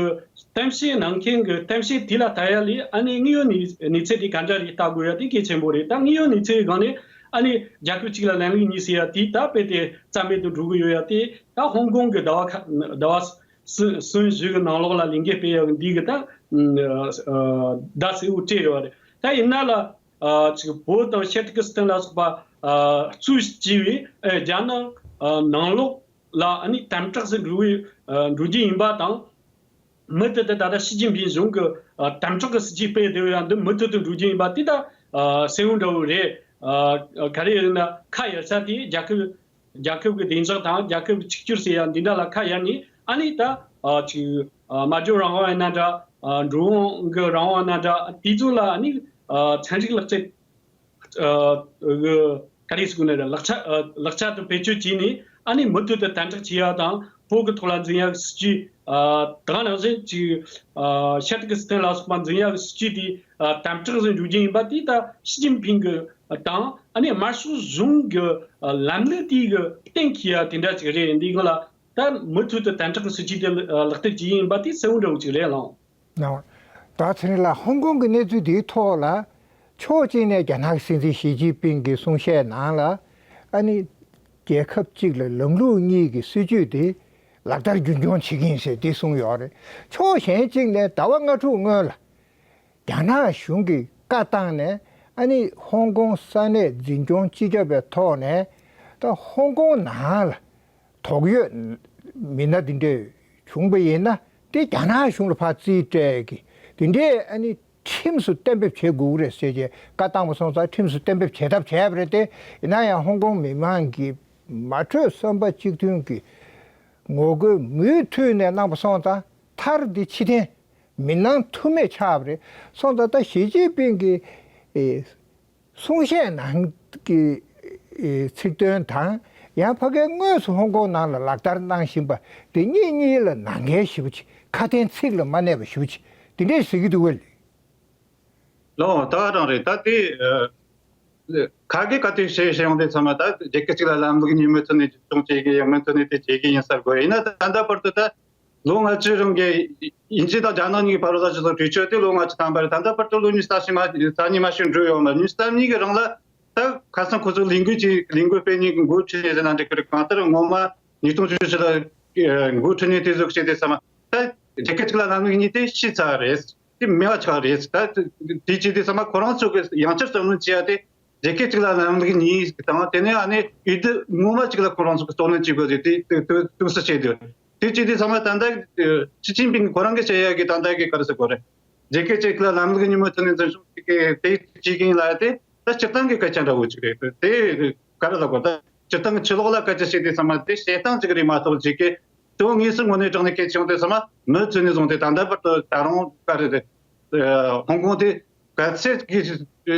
གཏམ་བཤད་གནང་མཁན་གི་གཏམ་བཤད་དེ་ལ་ལྟ་ཡ་ལས་ཨ་ནི་དངོས་ཡོད་གནས་གནས་ཚུལ་དེ་ག་འདྲ་རེད་ལྟ་དགོས་ཡ་དེ་གལ་ཆེན་པོ་རེད། ད་དངོས་ཡོད་གནས་ཚུལ་གི་སྒང་ནས་ཨ་ནི་རྒྱལ་ཁབ་གཅིག་ལ་ལམ་ལུགས་གཉིས་ཟེར་ཡ་དེ་ད་དཔེ་དེ་རྩ་མེད་དུ་འགྲོ་གི་ཡོད་ཡ་དེ་ད་ཧོང་ཀོང་གི་ཟླ་བ་ཁ་ཟླ་བ་གསུམ་གསུམ་བཞི་གི་ནང་ལོགས་ལ་ལས་འགུལ་སྤེལ་ཡ་གི་འདི་གི་ད་ཨ་བརྡ་གསལ་བོ་སྤྲད་ཡོད་རེད། ད་ཡིན་ན་ལ་ཨ་ཅིག་བོད་དང་ཤར་ཏུར་ཀི་སི་ཐན་ལ་སོགས་པ་ ཨ་གཙོས་བྱས་པའི་ཨ་རྒྱ་ནག་ཨ་ནང་ལོགས་ལ་ཨ་ནི་དམ་དྲག་སུ་འགྲོ་བའི་ཨ་འགྲོ་རྒྱུ་ཡིན་པ་དང་། མུ་མཐུད་དུ་ད་ལྟ་ཞི་ཅིན་ཕིང་གཞུང་གི་ཨ་དམ་དྲག་གི་སྲིད་ཇུས་སྤེལ་བསྡད་ཡ་འདི་མུ་མཐུད་དུ་འགྲོ་རྒྱུ་ཡིན་པ་དེ་ད་ཨ་གསལ་བོ་འདྲ་བོ་རེད། ཨ་ག་རེ་ཡིན་ན་ཁ་གཡར་ས་དེ་རྒྱལ་ཁབ་རྒྱལ་ཁབ་ཀྱི་བདེ་འཇགས་དང་རྒྱལ་ཁབ་ཀྱི་གཅིག་གྱུར་ཟེར་ཡ་འདི་འདྲ་ལ་ཁ་གཡར་ནས་ཨ་ནི་ད་ཨ་ཅིག་ཨ་སྨྲ་བརྗོད་རང་དབང་ཡིན་ན་འདྲ། ཨ་འགྲོ་འོང་གི་རང་དབང་ཡིན་ན་འདྲ། དེ་ཚོ་ལ་ཨ་ནི་ཨ་ཚན་རིག་ལག་རྩལ་ཨ་གི་ག་རེ་ཟེར་དགོས་ནི་རེད། ལག་ཆ་ཨ་ལག་ཆ་དེ་བེད་སྤྱོད་བྱས་ནས་ཨ་ནི་མུ་མཐུད་དུ་དམ་དྲག་བྱེད་ཡ་དང་། བོད་ཀྱི་ཐོག་ལ་འཛིན་ཡ་གི་སྲིད་ཇུས། ཨ་དེ་ག་ནང་བཞིན་ཅིག་ཨ་ཤར་ཏུར་ཀི་སི་ཐན་ལ་སོགས་པ་འཛིན་ཡ་གི་སྲིད་ཇུས་དེ་ཨ་དམ་དྲག་བཟོ་འཇུག་རྒྱུ་ཡིན་པ་དེ་ད་ཞི་ཅིན་ཕིང་གི་དང་ཨ་ནི་དམར་ཤོག་གཞུང་གི་ཨ་ལམ་ལུགས་དེ་གི་གཏན་འཁེལ་ཡ་དེ་འདྲ་ཅིག་རེད། འདི་སྒང་ལ་ད་མུ་མཐུད་དུ་དམ་དྲག་གི་སྲིད་ཇུས་དེ་ལག་བསྟར་བྱེད་ཀྱི་ཡིན་པ་དེ་གསལ་བོ་འདྲ་བོ་ཅིག་རེད་ལགས། ནོ། ད་ཚེ་རིང་ལགས། ཧོང་ཀོང་གི་གནས་ཚུལ་འདིའི་ཐོག་ལ་ཕྱོགས་གཅིག་ནས་རྒྱ་ནག་གི་སྲིད་འཛིན་ཞི་ཅིན་ཕིང་གི་གསུང་བཤད་ནང་ལ་ཨ་ནི་རྒྱལ་ཁབ་གཅིག་ལ་ལམ་ལུགས་གཉིས་ཀྱི་སྲིད་ཇུས་དེ་ལག་བསྟར་རྒྱུན་འཁྱོངས་བྱེད་ཀྱི་ཡིན་ཟེར་འདི་གསུངས་ཡོད་རེད། ཕྱོགས་གཞན་གཅིག་ནས་ཟླ་བ་ལྔ་དྲུག་སྔོན་ལ་རྒྱ་ནག་གཞུང་གིས་བཀའ་བཏང་ནས་ཨ་ནི་ཧོང་ཀོང་ས་གནས་འཛིན་སྐྱོང་སྤྱི་ཁྱབ་པའི་ཐོག་ནས་ད་ཧོང་ཀོང་ནང་ལ་དོགས་ཡོད་མི་སྣ་འདི་འདྲས་བྱུང་པ་ཡིན་ན་དེ་རྒྱ་ནག་གཞུང་ལ་ཕར་རྩིས་སྤྲད་ཀྱི་འདི་འདྲས་ཨ་ནི་ཁྲིམས་སུ་གཏན་འབེབས་བྱེད་དགོས་ཀྱི་རེད་ཟེར་བྱས་བཀའ་བཏང་བ་སོང་ཙང་ཁྲིམས་སུ་གཏན་འབེབས་བྱེད་ཐབས་བྱས་པ་རེད་དེ། ཡིན་ན་ཡང་ཧོང་ཀོང་མི་མང་གི་མ་གྲོས་བསམ་པ་གཅིག་མཐུན་གྱི་ངོ་རྒོལ་མུ་མཐུད་ནས་གནང་བ་སོང་ཙང་མཐར་འདི་ཕྱིར་འཐེན་མི་གནང་ཐུབ་མེད་ཆགས་པ་རེད། སོང་ཙང་ད་ཞི་ཅིན་ཕིང་གི་ཨེ་གསུང་བཤད་ནང་གི་ཨེ་ཚིག་དོན་དང་ཡང་ཕ་གིའི་དངོས་སུ་ཧོང་ཀོང་ནང་ལ་ལག་བསྟར་གནང་བཞིན་པ་དེ་གཉིས་གཉིས་ལ་ནང་འགལ་ཞེ་པོ་ཅིག་ཁ་དན་ཚིག་ལ་མ་གནས་པ་ཞེ་པོ་ཅིག་དེ་འདྲས་ཟེར་གྱི་འདུག་བ། ལགས། ད་ག་རང་རེད། ད་དེ་ཨ་ག་གེ་ག་དུས་བཤད་བཤད་ཡོང་དུས་ཚང་མ་ད་རྒྱལ་ཁབ་གཅིག་ལ་ལམ་ལུགས་གཉིས་མུ་མཐུད་ནས་སྲུང་བྱེད་ཀྱི་ཡིན། མུ་མཐུད་ནས་དེ་བྱེད་ཀྱི་ཡིན་ཟེར་དགོས། ཡིན་ན་ད་ད་ལྟ་བར་དུ་ད་ལོ་ལྔ་བཅུ་རིང་གི་དབྱིན་ཇི་དང་རྒྱ་ནག་གཉིས་ཀྱི་བར་ལ་ཕྱི་ཚུལ་གྲོས་ཆོད་དེ་ལོ་ལྔ་བཅུ་ཐམ་པ་རེད། ད་ལྟ་བར་དུ་ལོ་ཉི་ཤུ་རྩ་གཉིས་མ་རྩ་གཉིས་མ་ཞིག་འགྲོ་ཡོད་མ་རེད། ཉི་ཤུ་རྩ་གཉིས་ཀྱི་རིང་ལ་ད་ཁ་སང་ཁོ་ཚོ་ལས་འགུལ་གྱི་ལས་འགུལ་སྤེལ་ནས་འགོ་ཁྲིད་ནས་ཟེར་ན་འགྲིག་གི་རེད། གང་ལྟར་སྔོན་མ་ཉིས་སྟོང་བཅུ་བཞི་ལ་འགོ་ཁྲིད་ནས་དེ་བཟོ་བྱས་ཏེ་ཚང་མ་ད་རྒྱལ་ཁབ་གཅིག་ལ་ལམ་ལུགས་གཉིས་དེ་ཤི་ཚར་རེད། དེ་མེད་པ་ཆགས་རེད། ད་དེ་བྱས་དུས་ཚང་མ་ཁོ་རང་ཚོ་གི་ཡང་བསྐྱར་བསམ་བློ་བྱེད་ཡ་དེ་རྒྱལ་ཁབ་གཅིག་ལ་ལམ་ལུགས་གཉིས་དང་དེ་ནས་ཨ་ནི་འོས་བསྡུ་ངོ་མ་གཅིག་ལ་ཁོ་རང་ཚོ་གི་རྩོད་ལེན་བྱེད་དགོས་ཟེར་དེ་དུས་དུས་སུ་བྱེད་དུས་དེ་བྱས་དུས་ཚང་མ་ད་ལྟ་ཞི་ཅིན་ཕིང་གི་ཁོ་རང་གི་བཤད་ཡ་གི་ད་ལྟ་གི་ག་རེ་ཟེར་དགོས་རེད། རྒྱལ་ཁབ་གཅིག་ལ་ལམ་ལུགས་གཉིས་མུ་མཐུད་ནས་འཛིན་སྐྱོང་བྱེད་ཀྱི་དེ་བྱེད་ཀྱི་ཡིན་ལབ་ཡ་དེ་ད་སྤྱིར་བཏང་གི་སྐད་ཆ་འདྲ་བོ་ཅིག་རེད། དེ་ག་རེ་ལབ་དགོས། ད་སྤྱིར་བཏང་གི་ཕྱི་ལོགས་ལ་སྐད་ཆ་བཤད་དུས་ཚང་མ་དེ་བཤད་སྟངས་གཅིག་རེད་མ་གཏོགས་ཅིག་གི་དོན་དངོས་སུ་དངོས་གནས་དྲང་གནས་གལ་ཆེ་བ་དེ་ཚང་མ་མུ་མཐུད་ནས་བཟུང་སྟེ་ད་ལྟ་བར་དུ་ད་རུང་ག་རེ་རེད། ཨ་ཧོང་ཀོང་དེ་ག་ཚད་ཀྱི་ག་རེ་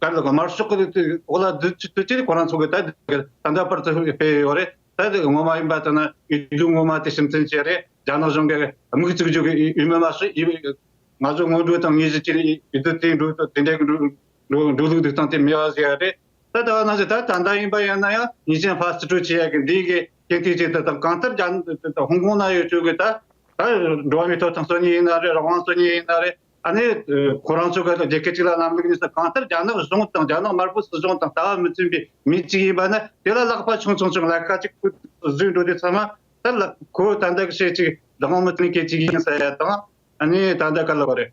ལབ་དགོས། དམར་ཤོག་གི་འོག་ལ་བསྡུ་བཅུག་ཐུབ་ཀྱི་ཁོ་རང་ཚོ་གི་ད་ད་ལྟ་བར་དུ་སྤེལ་ཡོད་རེད། ད་དེ་ངོ་མ་ཡིན་པ་ལྟར་ན་འོས་བསྡུ་ངོ་མ་དེ་སྲིད་འཛིན་བྱས་རེད། རྒྱ་ནག་གཞུང་གི་དམིགས་བཙུགས་རྒྱུ་གི་འོས་མི་མ་ཞིག་ཡིན། ང་ཚོ་སྔོན་འགྲོ་དང་དངོས་གཞི་བྱས་འོས་བསྡུ་དེ་འགྲོ་དེ་འདྲའི་འགྲོ་འགྲོ་འགྲོ་ལུགས་འདུག་སྟངས་དེ་མེད་པ་ཟེར་ཡ་རེད། ད་ད་ག་ནང་བཞིན་ད་ད་ལྟ་ཡིན་པ་ཡིན་ན་ཡང་ཉིན་ཤས་ཕར་ཚུར་སྤྲོད་བྱེད་ཡ་གི་འདི་གི་གལ་ཆེ་ཆེ་དེ་དང་གང་ལྟར་རྒྱ་ཧོང་ཀོང་ན་ཡོད་ཆོག་གི་ད་ད་འགྲོ་བ་མིའི་ཐོབ་ཐང་རྩོད་མཁན་ཡིན་ན་རེད། རང་དབང་རྩོད་མཁན་ཡིན་ན་རེད། ཨ་ནི་ཁོ་རང་ཚོ་ག་རྒྱལ་ཁབ་གཅིག་ལ་ལམ་ལུགས་གཉིས་སུ་གང་ལྟར་རྒྱ་ནག་གཞུང་དང་རྒྱ་ནག་དམར་པོ་སྲིད་གཞུང་དང་ལྟ་བ་མི་མཐུན་པའི་མི་གཅིག་ཡིན་པ་ན་དེ་ལ་ལག་པ་ཆུང་ཆུང་ཆུང་ལ་ཁ་ཅིག་བཟོས་འགྲོ་དུས་ཚང་མ་ད་ལ་ཁོ་ད་ལྟ་གི་བཤད་ཅིག་རང་དབང་མི་མཐུན་སྐད་ཅིག་ཡིན་ཟེར་ཡ་དང་། ཨ་ནི་ད་ལྟ་ག་ལ་བ་རེད།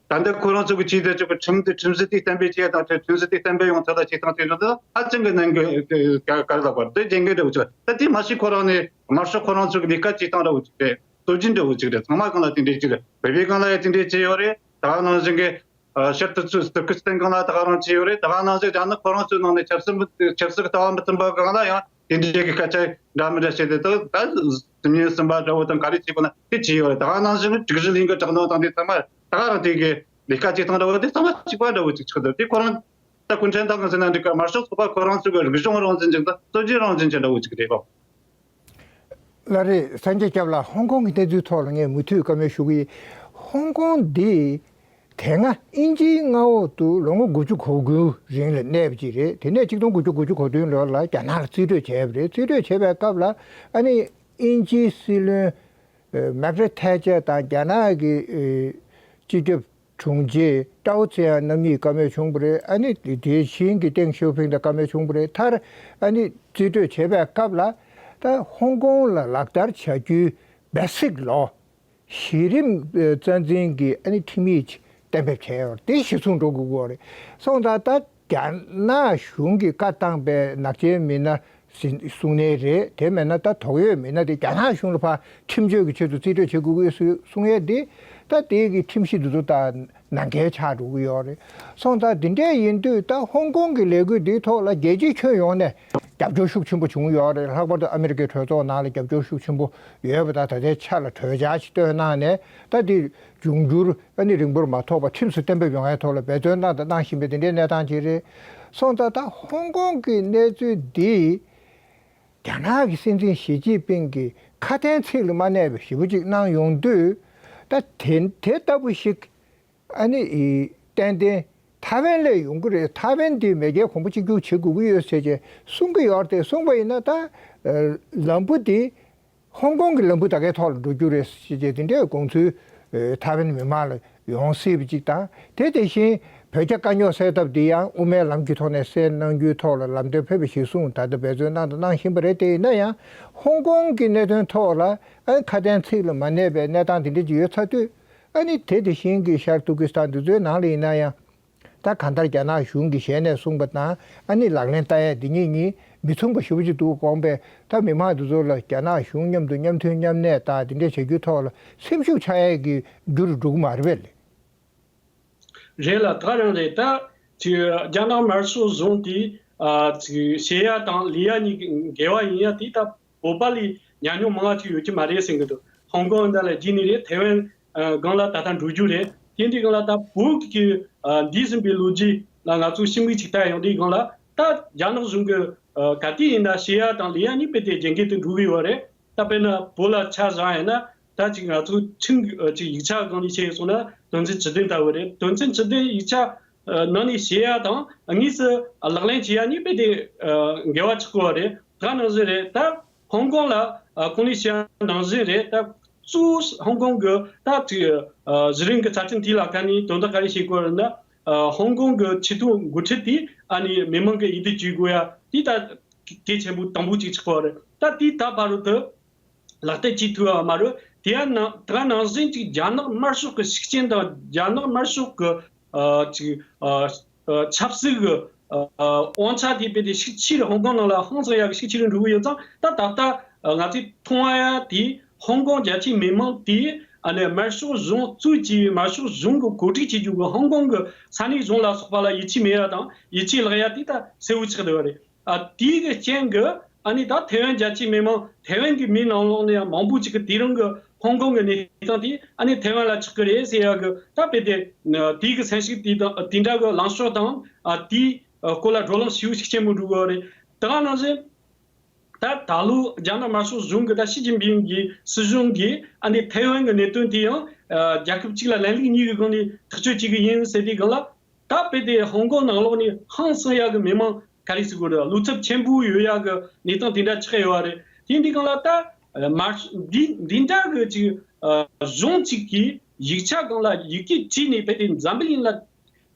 ཨ། ད་ལྟ་ཁོ་རང་ཚོ་གི་ཆེས་དེ་ཚོ་གི་ཁྲིམས་དེ་ཁྲིམས་སྲོལ་དེ་གཏན་འབེབས་བྱས་དང་ཁྲིམས་སྲོལ་དེ་གཏན་འབེབས་ཡོང་ཐབས་ལ་བྱེད་སྟངས་དེ་ཚོ་དེ་ཧ་ཅང་གི་ནན་གི་ག་ག་རེ་ལབ་དགོས་རེད། དེ་རྒྱན་གི་འདྲ་བོ་ཅིག་རེད། ད་དེ་མ་གཞི་ཁོ་རང་ནས་དམར་ཤོག་ཁོ་རང་ཚོ་གི་ལས་ཀ་བྱེད་སྟངས་འདྲ་བོ་ཅིག་རེད། སྲོལ་རྒྱུན་འདྲ་བོ་ཅིག་རེད། ཚང་མ་སྒང་ལ་དེ་འདྲས་ཅིག་རེད། བོད་པའི་སྒང་ལ་ཡང་དེ་འདྲས་བྱས་ཡོད་རེད། ད་ག་ནང་བཞིན་གི་ཨ་ཤར་ཏུར་ཀི་ཏུར་ཀི་སི་ཐན་སྒང་ལ་ད་ག་རང་བྱས་ཡོད་རེད། ད་ག་ནང་བཞིན་རྒྱ་ནག་ཁོ་རང་ཚོའི་ནང་ནས་ཆབ་སྲིད་མི་ཆབ་སྲིད་ཀྱི་ལྟ་བ་མི་མཐུན་པ་སྒང་ལ་ཡང་དེ་འདྲའི་གི་སྐད་ཆ་འདྲ་མི་འདྲ་བཤད་དེ་ད་ད་སེམས་ཉིད་སེམས་པ་འདྲ་བོ་དང་ག་རེ་བྱེད་དགོས་ན་དེ་བྱས་ཡོད་རེད། ད་ག་ནང་བཞིན་དྲུག་བཞི་ལྷན་གྱི་དྲག་གནོན་དང་དེ་ཚང་མ་ད་ག་རང་དེ་གི་ལས་ཀ་བྱེད་སྟངས་འདྲ་བོ་དེ་ཚང་མ་གཅིག་པ་འདྲ་བོ་ཅིག་ཆགས་འདུག་དེ་ཁོ་རང་ད་གུང་ཁྲན་ཏང་གི་ཟེར་ན་འགྲིག་ག་དམར་ཤོག་ཚོགས་པ་ཁོ་རང་ཚོ་གི་རིག་གཞུང་རང་བཙན་ཅན་དང་སྲོལ་རྒྱུན་རང་བཙན་ཅན་འདྲ་བོ་ཅིག་རེད་པ། ལགས་རེད། སངས་རྒྱས་སྐྱབས་ལགས། ཧོང་ཀོང་གི་གནས་ཚུལ་ཐོག་ལ་ངས་མུ་མཐུད་བཀའ་མོལ་ཞུ་གི་ཡིན། ཧོང་ཀོང་འདི་དེ་སྔ་དབྱིན་ཇིའི་མངའ་འོག་ཏུ་ལོ་ངོ་དགུ་བཅུ་གོ་དགུ་རིང་ལ་གནས་པ་ཅིག་རེད། དེ་ནས་ཆིག་སྟོང་དགུ་བརྒྱ་དགུ་བཅུ་གོ་བདུན་ལོ་ལ་རྒྱ་ནག་ལ་རྩིས་སྤྲོད་བྱས་པ་རེད། རྩིས་སྤྲོད་བྱས་པའི་སྐབས་ལ་ཨ་ནི་དབྱིན་ཇིའི་སྲིད་བློན་མར་གྷ་རེད་ཐེ་ཅར་དང་རྒྱ་ནག་གི་སྤྱི་ཁྱབ་དྲུང་ཆེ་ཀྲའོ་ཙེ་ཡང་རྣམ་གཉིས་བཀའ་མོལ་བྱུང་བ་རེད། ཨ་ནི་དེ་བཞིན་གྱི་ཏེང་ཞའོ་ཕིང་དང་བཀའ་མོལ་བྱུང་བ་རེད། མཐར་ཨ་ནི་རྩིས་སྤྲོད་བྱེད་པའི་སྐབས་ལ་ད་ཧོང་ཀོང་ལ་ལག་བསྟར་བྱ་རྒྱུའི་བེ་སིག་ལོ་གཞི་རིམ་རྩ་འཛིན་གྱི་ཨ་ནི་ཁྲིམས་ཡིག་ གཏན་འབེབས་བྱས་ཡོད་རེད། དེ་གཞིར་བཟུང་འགྲོ་དགོས་ཀྱི་ཡོད་རེད། སོང་ཙང་ད་རྒྱ་ནག་གཞུང་གིས་བཀའ་བཏང་པའི་ནག་ཆེན་མི་སྣ་ཟིན་གསུང་མཁན་རེད། དེ་མེད་ན་ད་དོགས་ཡོད་མི་སྣ་དེ་རྒྱ་ནག་གཞུང་ལ་ཕར་ཁྲིམས་གཅོད་ཀྱི་ཆེད་དུ་རྩིས་སྤྲོད་བྱེད་དགོས་ཀྱི་ཡོད་གསུང་ཡས་དེ། ད་དེ་གི་ཁྲིམས་གཞི་འདི་ཚོ་ད་ནང་འགལ་ཆགས་འགྲོ་གི་ཡོད་རེད། སོང་ཙང་དེ་འདྲས་ཡིན་དུས་ད་ཧོང་ཀོང་གི་ལས་འགུལ་འདིའི་ཐོག་ལ་རྒྱལ་སྤྱིའི་ཁྱོན་ཡོངས་ནས་རྒྱབ་སྐྱོར་ཤུགས་ཆེན་པོ་བྱུང་ཡོད་རེད། ལྷག་པར་དུ་ཨ་མི་རི་ཀའི་གྲོས་ཚོགས་ནང་ལ་རྒྱབ་སྐྱོར་ཤུགས་ཆེན་པོ་ཡོད་པ་དང་། ད་ལྟའི་ཆ་ལ་གྲོས་འཆར་ཞིག་བཏོན་གནང་ནས། ད་དེ་འབྱུང་འགྱུར་ཨ་ནི་རིང་པོར་མ་ཐོགས་པར་ཁྲིམས་སུ་གཏན་འབེབས་ཡོང་ཡའི་ཐོག་ལ་འབད་བརྩོན་གནང་དང་གནང་བཞིན་པའི་དེ་འདྲའི་གནས་སྟངས་ཅིག་རེད། སོང་ཙང་ད་ཧོང་ཀོང་གི་གནས་ཚུལ་འདི་རྒྱ་ནག་གི་སྲིད་འཛིན་ཞི་ཅིན་ཕིང་གིས་ཁ་དན་ཚིག་ལ་མ་གནས་པའི་ཞེ་པོ་ཅིག་གནང་ཡོང་དུས། ད་དེ་དེ་ལྟ་བུ་ཞིག་ཨ་ནི་ཨི་ཏན་ཏན་ཐའེ་ཝན་ལ་ཡོང་གི་རེད། ཐའེ་ཝན་འདི་མེས་རྒྱལ་གོང་བུ་གཅིག་གྱུར་བྱེད་དགོས་ཀྱི་ཡོད་ཟེར་བྱས་གསུང་གི་ཡོད་རེད། དེ་གསུངས་པ་ཡིན་ན་ད་ལམ་བུ་འདི་ཧོང་ཀོང་གི་ལམ་བུ་ད་གའི་ཐོག་ལ་འགྲོ་རྒྱུ་རེད་ཟེར་བྱས་དེ་འདྲའི་དགོངས་ཚུལ་ཐའེ་ཝན་མི་མང་ལ་ཡོང་སྲིད་པ་ཅིག་དང་། དེ་དེ་བཞིན་བོད་རྒྱ་དཀའ་རྙོག་སེལ་ཐབས་འདི་ཡང་དབུ་མའི་ལམ་གྱི་ཐོག་ནས་སེལ་གནང་རྒྱུའི་ཐོག་ལ་ལམ་སྟོན་ཕེབས་པ་ཞིག་གསུངས། ད་ལྟ་འབད་བརྩོན་གནང་དང་གནང་བཞིན་པ་རེད། དེ་ཡིན་ན་ཡང་ཧོང་ཀོང་གི་གནད་དོན་ཐོག་ལ་ཨ་ཁ་དན་ཚིག་ལ་མ་གནས་པའི་གནས་སྟངས་དེ་འདྲ་ཅིག་ཡོད་ཚར་དུས། ཨ་ནི་དེ་དེ་བཞིན་གྱི་ཤར་ཏུར་ཀི་སི་ཐན་འདི་ཚོའི་ནང་ལ་ཡིན་ན་ཡང་། ད་གང་ལྟར་རྒྱ་ནག་གཞུང་གི་ཞལ་ནས་གསུངས་པ་དང་། ཨ་ནི་ལག་ལེན་བསྟར་ཡས་འདི་གཉིས་གཉིས་མི་མཚུངས་པ་ཞེ་པོ་ཅིག་འདུག་དགོངས་པས། ད་མི་མང་འདི་ཚོ་ལ་རྒྱ་ནག་གཞུང་མཉམ་དུ་མཉམ་མཐུན་མཉམ་གནས་དང་དེ་འདྲས་བྱ་རྒྱུའི་ཐོག་ལ་སེམས་ཤུགས་ཆག་ཡས་ཀྱི་རྒྱུ་རུ་འགྲོ་གི་མ་རེད་པས་ལགས། རེད་ལ། ད་རང་རེད། ད་ཅིག་རྒྱ་ནག་དམར་ཤོག་གཞུང་དེ་ཨ་ཅིག་བཤད་ཡ་དང་ལས་ཡ་གཉིས་འགལ་བ་ཡིན་ཡ་དེ་ད་བོད་པ་ལས་ཉམས་མྱོང་མང་བ་ཅིག་ཡོད་ཀྱི་མ་རེད་ཟེར་གི་འདུག་ཧོང་ཀོང་འདི་ལ་བརྒྱུད་ནས་རེད། ཐའེ་ཝན་ཨ་སྒང་ལ་ད་ལྟ་འགྲོ་རྒྱུ་རེད། དེ་འདྲའི་སྒང་ལ་ད་བོད་ཀྱི་ཨ་འདས་ཟིན་པའི་ལོ་རྒྱུས་ལ་ང་ཚོ་ཞིབ་མོ་ཅིག་ལྟ་ཡོང་དུས་སྒང་ལ། ད་རྒྱ་ནག་གཞུང་གི་ཨ་ག་དུས་ཡིན་ན་བཤད་ཡ་དང་ལས་ཡ་གཉིས་དཔེ་དེ་རྒྱ་འགལ་དུ་འགྲོ་གི་ཡོད་རེད། ད་དཔེར་ན་བོད་ལ་ཆ་བཞག་ཡིན་ན། ད་ཅིག་ང་ཚོ་ཁྲིམས་ཨ་ཅིག་ཡིག་ཆ་སྒང་ནས་བཤད་སོང་ན་དོན་ཚན་བཅུ་བདུན་ལྟ་བུ་རེད། དོན་ཚན་བཅུ་བདུན་ཡིག་ཆ་ཨ་ནང་ནས་བཤད་ཡ་དང་དངོས་སུ་ལག་ལེན་བྱེད་ཡ་གཉིས་དཔེ་དེ་ཨ་འགལ་བ་ཆགས་ཀྱི་ཡོད་རེད། ད་ནང་བཞིན་རེད། ད་ཧོང་ཀོང་ལ་ཨ་གོང་ནས་བཤད་ཡ་ནང་བཞིན་རེད། ད་གཙོ་བོ་ཧོང་ཀོང་གི་ད་ཅིག་ཨ་གཞི་རིམ་གྱི་རྩ་ཁྲིམས་དེ་ལ་ཁ་ནས་དོན་དག་ག་རེ་བཤད་དགོས་རེད་ན། ཨ་ཧོང་ཀོང་གི་ཆེས་མཐོའི་འགོ་ཁྲིད་དེ་ཨ་ནི་མི་མང་གི་འོས་བསྡུ་བྱེད་དགོས་ཡ་དེ་ད་གལ་ཆེན་པོ་དང་པོ་ཅིག་ཆགས་པ་རེད། ད་དེའི་ད་བར་དུ་ལག་བསྟར་བྱེད་ཐུབ་ཡ་མ་རེད། དེ་ཡང་ནང་ད་ནང་བཞིན་གྱི་རྒྱ་ནག་དམར་ཤོག་གི་ཤུགས་རྐྱེན་དང་རྒྱ་ནག་དམར་ཤོག་གི་ཨ་ཅིག་ཨ་ཨ་ཆབ་སྲིད་ཀྱི་ཨ་དབང་ཆ་དེ་རྦད་དེ་ཤུགས་ཆེ་རུ་ཧོང་ཀོང་ནང་ལ་ཧང་སང་ཡག་གི་ཤུགས་ཆེ་རུ་འགྲོ་གི་ཡོད་ཙང་། ད་ད་ལྟ་ཨ་ང་ཚོས་མཐོང་ཡ་དེ་ཧོང་ཀོང་རྒྱ་ཆེའི་མི་མང་དེ་ཨ་ནི་དམར་ཤོག་གཞུང་གཙོས་ཀྱི་དམར་ཤོག་གཞུང་གི་གོ་སྒྲིག་བྱེད་རྒྱུ་གི་ཧོང་ཀོང་གི་ས་གནས་གཞུང་ལ་སོགས་པ་ལ་ཡིད་ཆེས་མེད་ཡ་དང་ཡིད་ཆེས་བརླག་ཡ་དེ་ད་གསལ་བོ་ཆགས་བསྡད་པ་རེད། ཨ་དེའི་གི་རྐྱེན་གྱིས་ཨ་ནི་ད་ཐའེ་ཝན་རྒྱ་ཆེའི་མི་མང་། ཐའེ་ཝན་གྱི་མིའི་ནང་ལོགས་ནས་ཡང་མང་པོ་ཅིག་གིས་དེ་རིང་གི་ཧོང་ཀོང་གི་གནས་སྟངས་དེ་ཨ་ནི་ཐའེ་ཝན་ལ་ཆགས་ཀྱི་རེད་ཟེར་ཡག་གི་ད་དཔེ་དེ་དེའི་གི་སེམས་ཤུགས་དེ་དང་དེ་འདྲ་གི་ལངས་ཕྱོགས་དང་། ཨ་དེའི་སྐོར་ལ་བགྲོ་གླེང་ཞེ་པོ་ཞིག་བྱེད་མི་འགྲོ་གི་རེད། ད་ག་ནང་བཞིན་ད་ད་ལོ་རྒྱ་ནག་དམར་ཤོག་གཞུང་གི་ད་ཞི་ཅིན་ཕིང་གི་སྲིད་གཞུང་གིས་ཨ་ནི་ཐའེ་ཝན་གི་གནད་དོན་དེ་ཡང་ཨ་རྒྱལ་ཁབ་གཅིག་ལ་ལམ་ལུགས་གཉིས་ཀྱི་སྒང་ནས་ཐག་གཅོད་བྱེད་གི་ཡིན་ཟེར་དུས་སྒང་ལ། ད་དཔེ་དེ་ཧོང་ཀོང་ནང་ལོགས་ནས་ཧང་སང་ཡག་གི་མི་མང་ག་རེ་ཟེར་དགོས་རེད། བློ་འཚབ་ཆེན་པོ་ཡོད་ཡག་གི་གནས་སྟངས་དེ་འདྲ་ཆགས་ཡོད་རེད། དེ་འདི་སྒང་ལ་ད་མར་འདི་འདི་འདྲ་གི་ཅིག་གཞུང་གཅིག་གིས་ཡིག་ཆ་སྒང་ལ་ཡི་གེ་བྲིས་ནས་དཔེ་དེ་འཛམ་བུ་གླིང་ལ་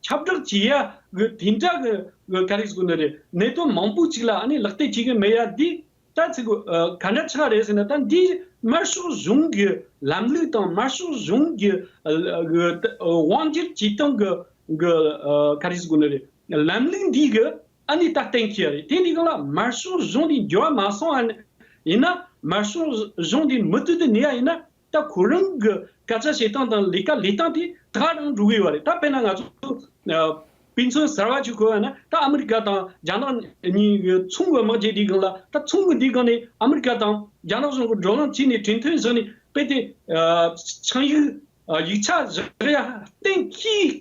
ཁྱབ་བསྒྲགས་བྱེད་ཡག་གི་དེ་འདྲ་གི་ག་རེ་ཟེར་དགོས་ནི་རེད། གནད་དོན་མང་པོ་ཅིག་ལ་ཨ་ནི་ལག་བསྟར་བྱེད་གི་མེད་ཡག་འདི། ད་ཚིག་གུ་ཨ་ག་འདྲ་ཆགས་རེད་ཟེར་ན། ད་འདི་དམར་ཤོག་གཞུང་གི་ལམ་ལུགས་དང་དམར་ཤོག་གཞུང་གི་ཨ་དབང་སྒྱུར་བྱེད་སྟངས་གི་གི་ཨ་ག་རེ་ཟེར་དགོས་ནི་རེད། ལམ་ལུགས་འདི་གི་ཨ་ནི་ད་གཏན་འཁེལ་བ་རེད། དེ་འདི་གང་ལ་དམར་ཤོག་གཞུང་འདི་འགྱུར་བ་མ་སོང་བ་ཡིན་ན། དམར་ཤོག་གཞུང་འདི་མུ་མཐུད་དུ་གནས་ཡ་ཡིན་ན། ད་ཁོ་རང་གི་སྐད་ཆ་བཤད་སྟངས་དང་ལས་ཀ་ལས་སྟངས་དེ་ད་ག་རང་འགྲོ་གི་ཡོད་རེད། ད་དཔེར་ན་ང་ཚོ་ཨ་དཔེ་མཚོན་གསར་བ་ཅིག་གོ་བ་ན། ད་ཨ་མི་རི་ཀ་དང་རྒྱ་ནག་གཉིས་ཀྱི་ཚོང་གི་དམག་རྒྱག་དུས་སྒང་ལ། ད་ཚོང་གི་དུས་སྒང་ནས་ཨ་མི་རི་ཀ་དང་རྒྱ་ནག་གཞུང་གི་བགྲོ་གླེང་བྱས་ནས་གྲོས་མཐུན་བཞག་ནས་དཔེ་དེ་ཨ་ཆིངས་ཡིག་ཨ་ཡིག་ཆ་བཞག་ཡ་གཏན་འཁེལ།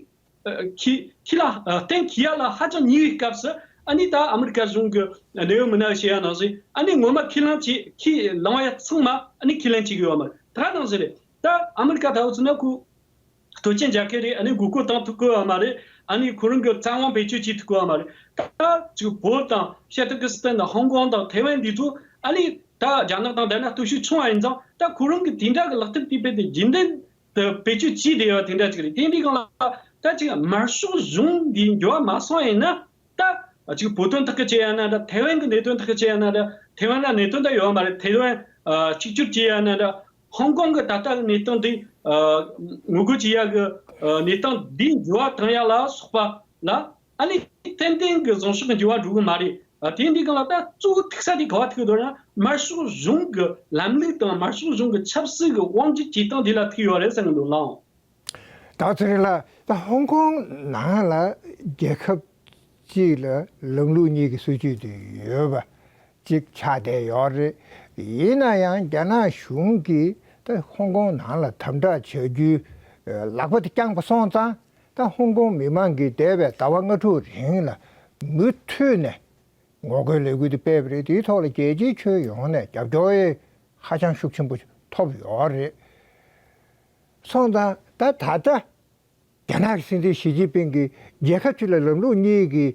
ཨ་འཁེལ་འཁེལ་ལ་ཨ་གཏན་འཁེལ་ཡ་ལ་ཧ་ཅང་ཉེ་བའི་སྐབས་སུ། ཨ་ནི་ད་ཨ་མི་རི་ཀ་གཞུང་གི་གནད་ཡོད་མི་སྣ་བཤད་ཡ་ནང་བཞིན། ཨ་ནི་ངོ་མ་ཁས་ལེན་བྱེད་ཁས་ལེན་ཡ་ཚང་མ་ཨ་ནི་ཁས་ལེན་བྱེད་གི་ཡོད་མ་རེད། ད་ག་ནང་བཞིན་རེད། ད་ཨ་མི་རི་ཀ་ད་འུ་ཚོ་ན་ཁོ་སྟོབས་ཆེན་རྒྱལ་ཁབ་རེད། ཨ་ནི་མགོ་སྐོར་བཏང་ཐུབ་གི་ཡོད་མ་རེད། ཨ་ནི་ཁོ་རང་གི་བཙན་དབང་བེད་སྤྱོད་བྱེད་ཐུབ་གི་ཡོད་མ་རེད། ད་ཅིག་བོད་དང་ཤར་ཏུར་ཀི་སི་ཐན་དང་ཧོང་ཀོང་དང་ཐའེ་ཝན་འདི་ཚོ་ཨ་ནི་ད་རྒྱ་ནག་དང་བསྡུར་ན་སྟོབས་ཤུགས་ཆུང་བ་ཡིན་ཙང་། ད་ཁོ་རང་གི་དེ་འདྲ་གི་ལག་དེབ་དེ་རྦད་དེ་རྒྱུན་ལྡན་དུ་བེད་སྤྱོད་བྱས་བསྡད་ཡོད་དེ་འདྲ་ཅིག་རེད། དེ་འདི་སྒང་ལ་ད་ཅིག་དམར་ཤོག་གཞུང་འདི་འགྱུར་བ་མ་སོང་ཡིན་ན། ད་ཅིག་བོད་དོན་ཐག་གི་བཅད་ཡ་ན་འདྲ། ཐའེ་ཝན་གི་གནད་དོན་ཐག་གི་བཅད་ཡ་ན་འདྲ། ཐའེ་ཝན་ལ་གནད་དོན་ད་ཡོད་མ་རེད། ཐའེ་ཝན་ཨ་གཅིག་གྱུར་བྱེད་ཡ་ན་འདྲ། ཧོང་ཀོང་གི་ད་ལྟ་གི་གནས་སྟངས་འདི་ཨ་ངོ་རྒོལ་བྱེད་ཡ་གི་ཨ་གནས་སྟངས་འདི་འགྱུར་བ་བཏང་ཡ་ལ་སོགས་པ་ལ་ཨ་ནི་ཏན་ཏན་གྱི་བཟང་ཕྱོགས་ཀྱི་འགྱུར་བ་འགྲོ་གི་མ་རེད། ཨ་དེ་འདི་གང་ལ་ད་གཙོ་བོ་ཐུག་ས་དེ་ག་བ་ཐུག་འདུག་ན། དམར་ཤོག་གཞུང་གི་ལམ་ལུགས་དང་དམར་ཤོག་གཞུང་གི་ཆབ་སྲིད་ཀྱི་དབང་སྒྱུར་བྱེད་སྟངས་དེ་ལ་ཐུག་ཡོད་རེད་བསམ་གི་འདུག་ལགས། ད་ཚེ་རིང་ལགས། ད་ཧོང་ཀོང་ནང་ལ་རྒྱལ་ཁབ་གཅིག་ལ་ལམ་ལུགས་གཉིས་ཀྱི་སྲིད་ཇུས་དེ་ཡོད་པ་གཅིག་ཆགས་བསྡད་ཡོད་རེད། ཡིན་ན་ཡང་རྒྱ་ནག་གཞུང་གིས་ད་ཧོང་ཀོང་ནང་ལ་དམ་དྲག་བྱ་རྒྱུའི་ལག་པ་དེ་བརྐྱངས་པ་སོང་ཙང་། ད་ཧོང་ཀོང་མི་མང་གིས་འདས་པའི་ཟླ་བ་ལྔ་དྲུག་རིང་ལ་མུ་མཐུད་ནས་ངོ་རྒོལ་ལས་འགུལ་དེ་སྤེལ་བ་རེད། དེའི་ཐོག་ལ་རྒྱལ་སྤྱིའི་ཁྱོན་ཡོངས་ནས་རྒྱབ་སྐྱོར་ཧ་ཅང་ཤུགས་ཆེན་པོ་ཐོབ་ཡོད་རེད། སོང་ཙང་ད་ད་ལྟ་རྒྱ་ནག་གི་སྲིད་འཛིན་ཞི་ཅིན་ཕིང་གིས་རྒྱལ་ཁབ་གཅིག་ལ་ལམ་ལུགས་གཉིས་ཀྱི་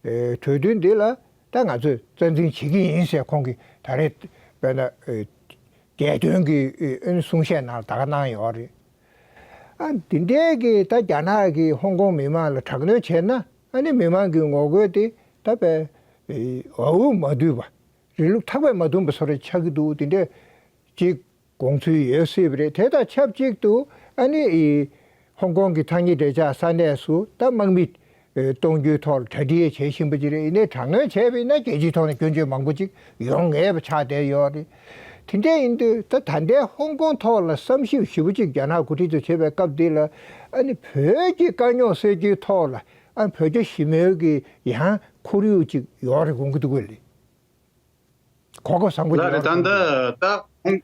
ཨེ་གྲོས་མཐུན་འདི་ལ་ད་ང་ཚོས་རྩ་འཛིན་བྱེད་ཀྱི་ཡིན་ཟེར་ཁོང་གིས་ད་རེས་དཔེར་ན་ཨེ་རྒྱལ་དོན་གྱི་ཨེ་གསུང་བཤད་ནང་ལ་ད་ག་གནང་ཡོད་རེད། ཨ་འདི་འདྲའི་གི་ད་རྒྱ་ནག་གིས་ཧོང་ཀོང་མི་མང་ལ་དྲག་གནོན་བྱས་ན། ཨ་ནི་མི་མང་གི་ངོ་རྒོལ་དེ་ད་དཔེ་ཨེ་འུ་མ་བསྡུས་པ། རིང་ལུགས་ཐག་པས་མ་བསྡུམས་པ་བཟོ་འདྲ་ཆགས་ཀྱི་འདུག་དེ་འདྲ་ཅིག་དགོངས་ཚུལ་ཡོད་སྲིད་པ་རེད། དེ་དང་ཆབས་ཅིག་ཏུ་ཨ་ནི་ཨི་ཧོང་ཀོང་གི་ཐག་ཉེ་འབྲེལ་ཆགས་ས་གནས་སུ་ད་དམག་མི་ཨེ་གཏོང་རྒྱུའི་ཐོག་ལ་གྲ་སྒྲིག་བྱེད་བཞིན་པ་ཅིག་རེད། ཡིན་ནའི་དྲག་གནོན་བྱས་པ་ཡིན་ན་རྒྱལ་སྤྱིའི་ཐོག་ནས་སྐྱོན་བརྗོད་མང་པོ་ཅིག་ཡོང་ངེས་པ་ཆགས་བསྡད་ཡོད་རེད། དེ་འདྲ་ཡིན་དུས་ད་ད་ལྟའི་ཧོང་ཀོང་ཐོག་ལ་བསམ་ཞིབ་ཞིབ་པོ་ཅིག་རྒྱ་ནག་འགོ་ཁྲིད་ཚོས་བྱེད་པའི་སྐབས་འདི་ལ་ཨ་ནི་བོད་ཀྱི་དཀའ་རྙོག་སེལ་རྒྱུའི་ཐོག་ལ་ཨ་བོད་རྒྱ་ཞི་མོལ་གྱི་ཡང་ཁོར་ཡུག་ཅིག་ཡོད་རེད་དགོངས་ཀྱི་འདུག་གས་ལགས། གོ་སྐབས་བཟང་པོ་ཅིག་ལགས་རེད། ཡོད་ད་རེད་དགོངས་ཀྱི་འདུག་ལྟ་ད་ཧོང་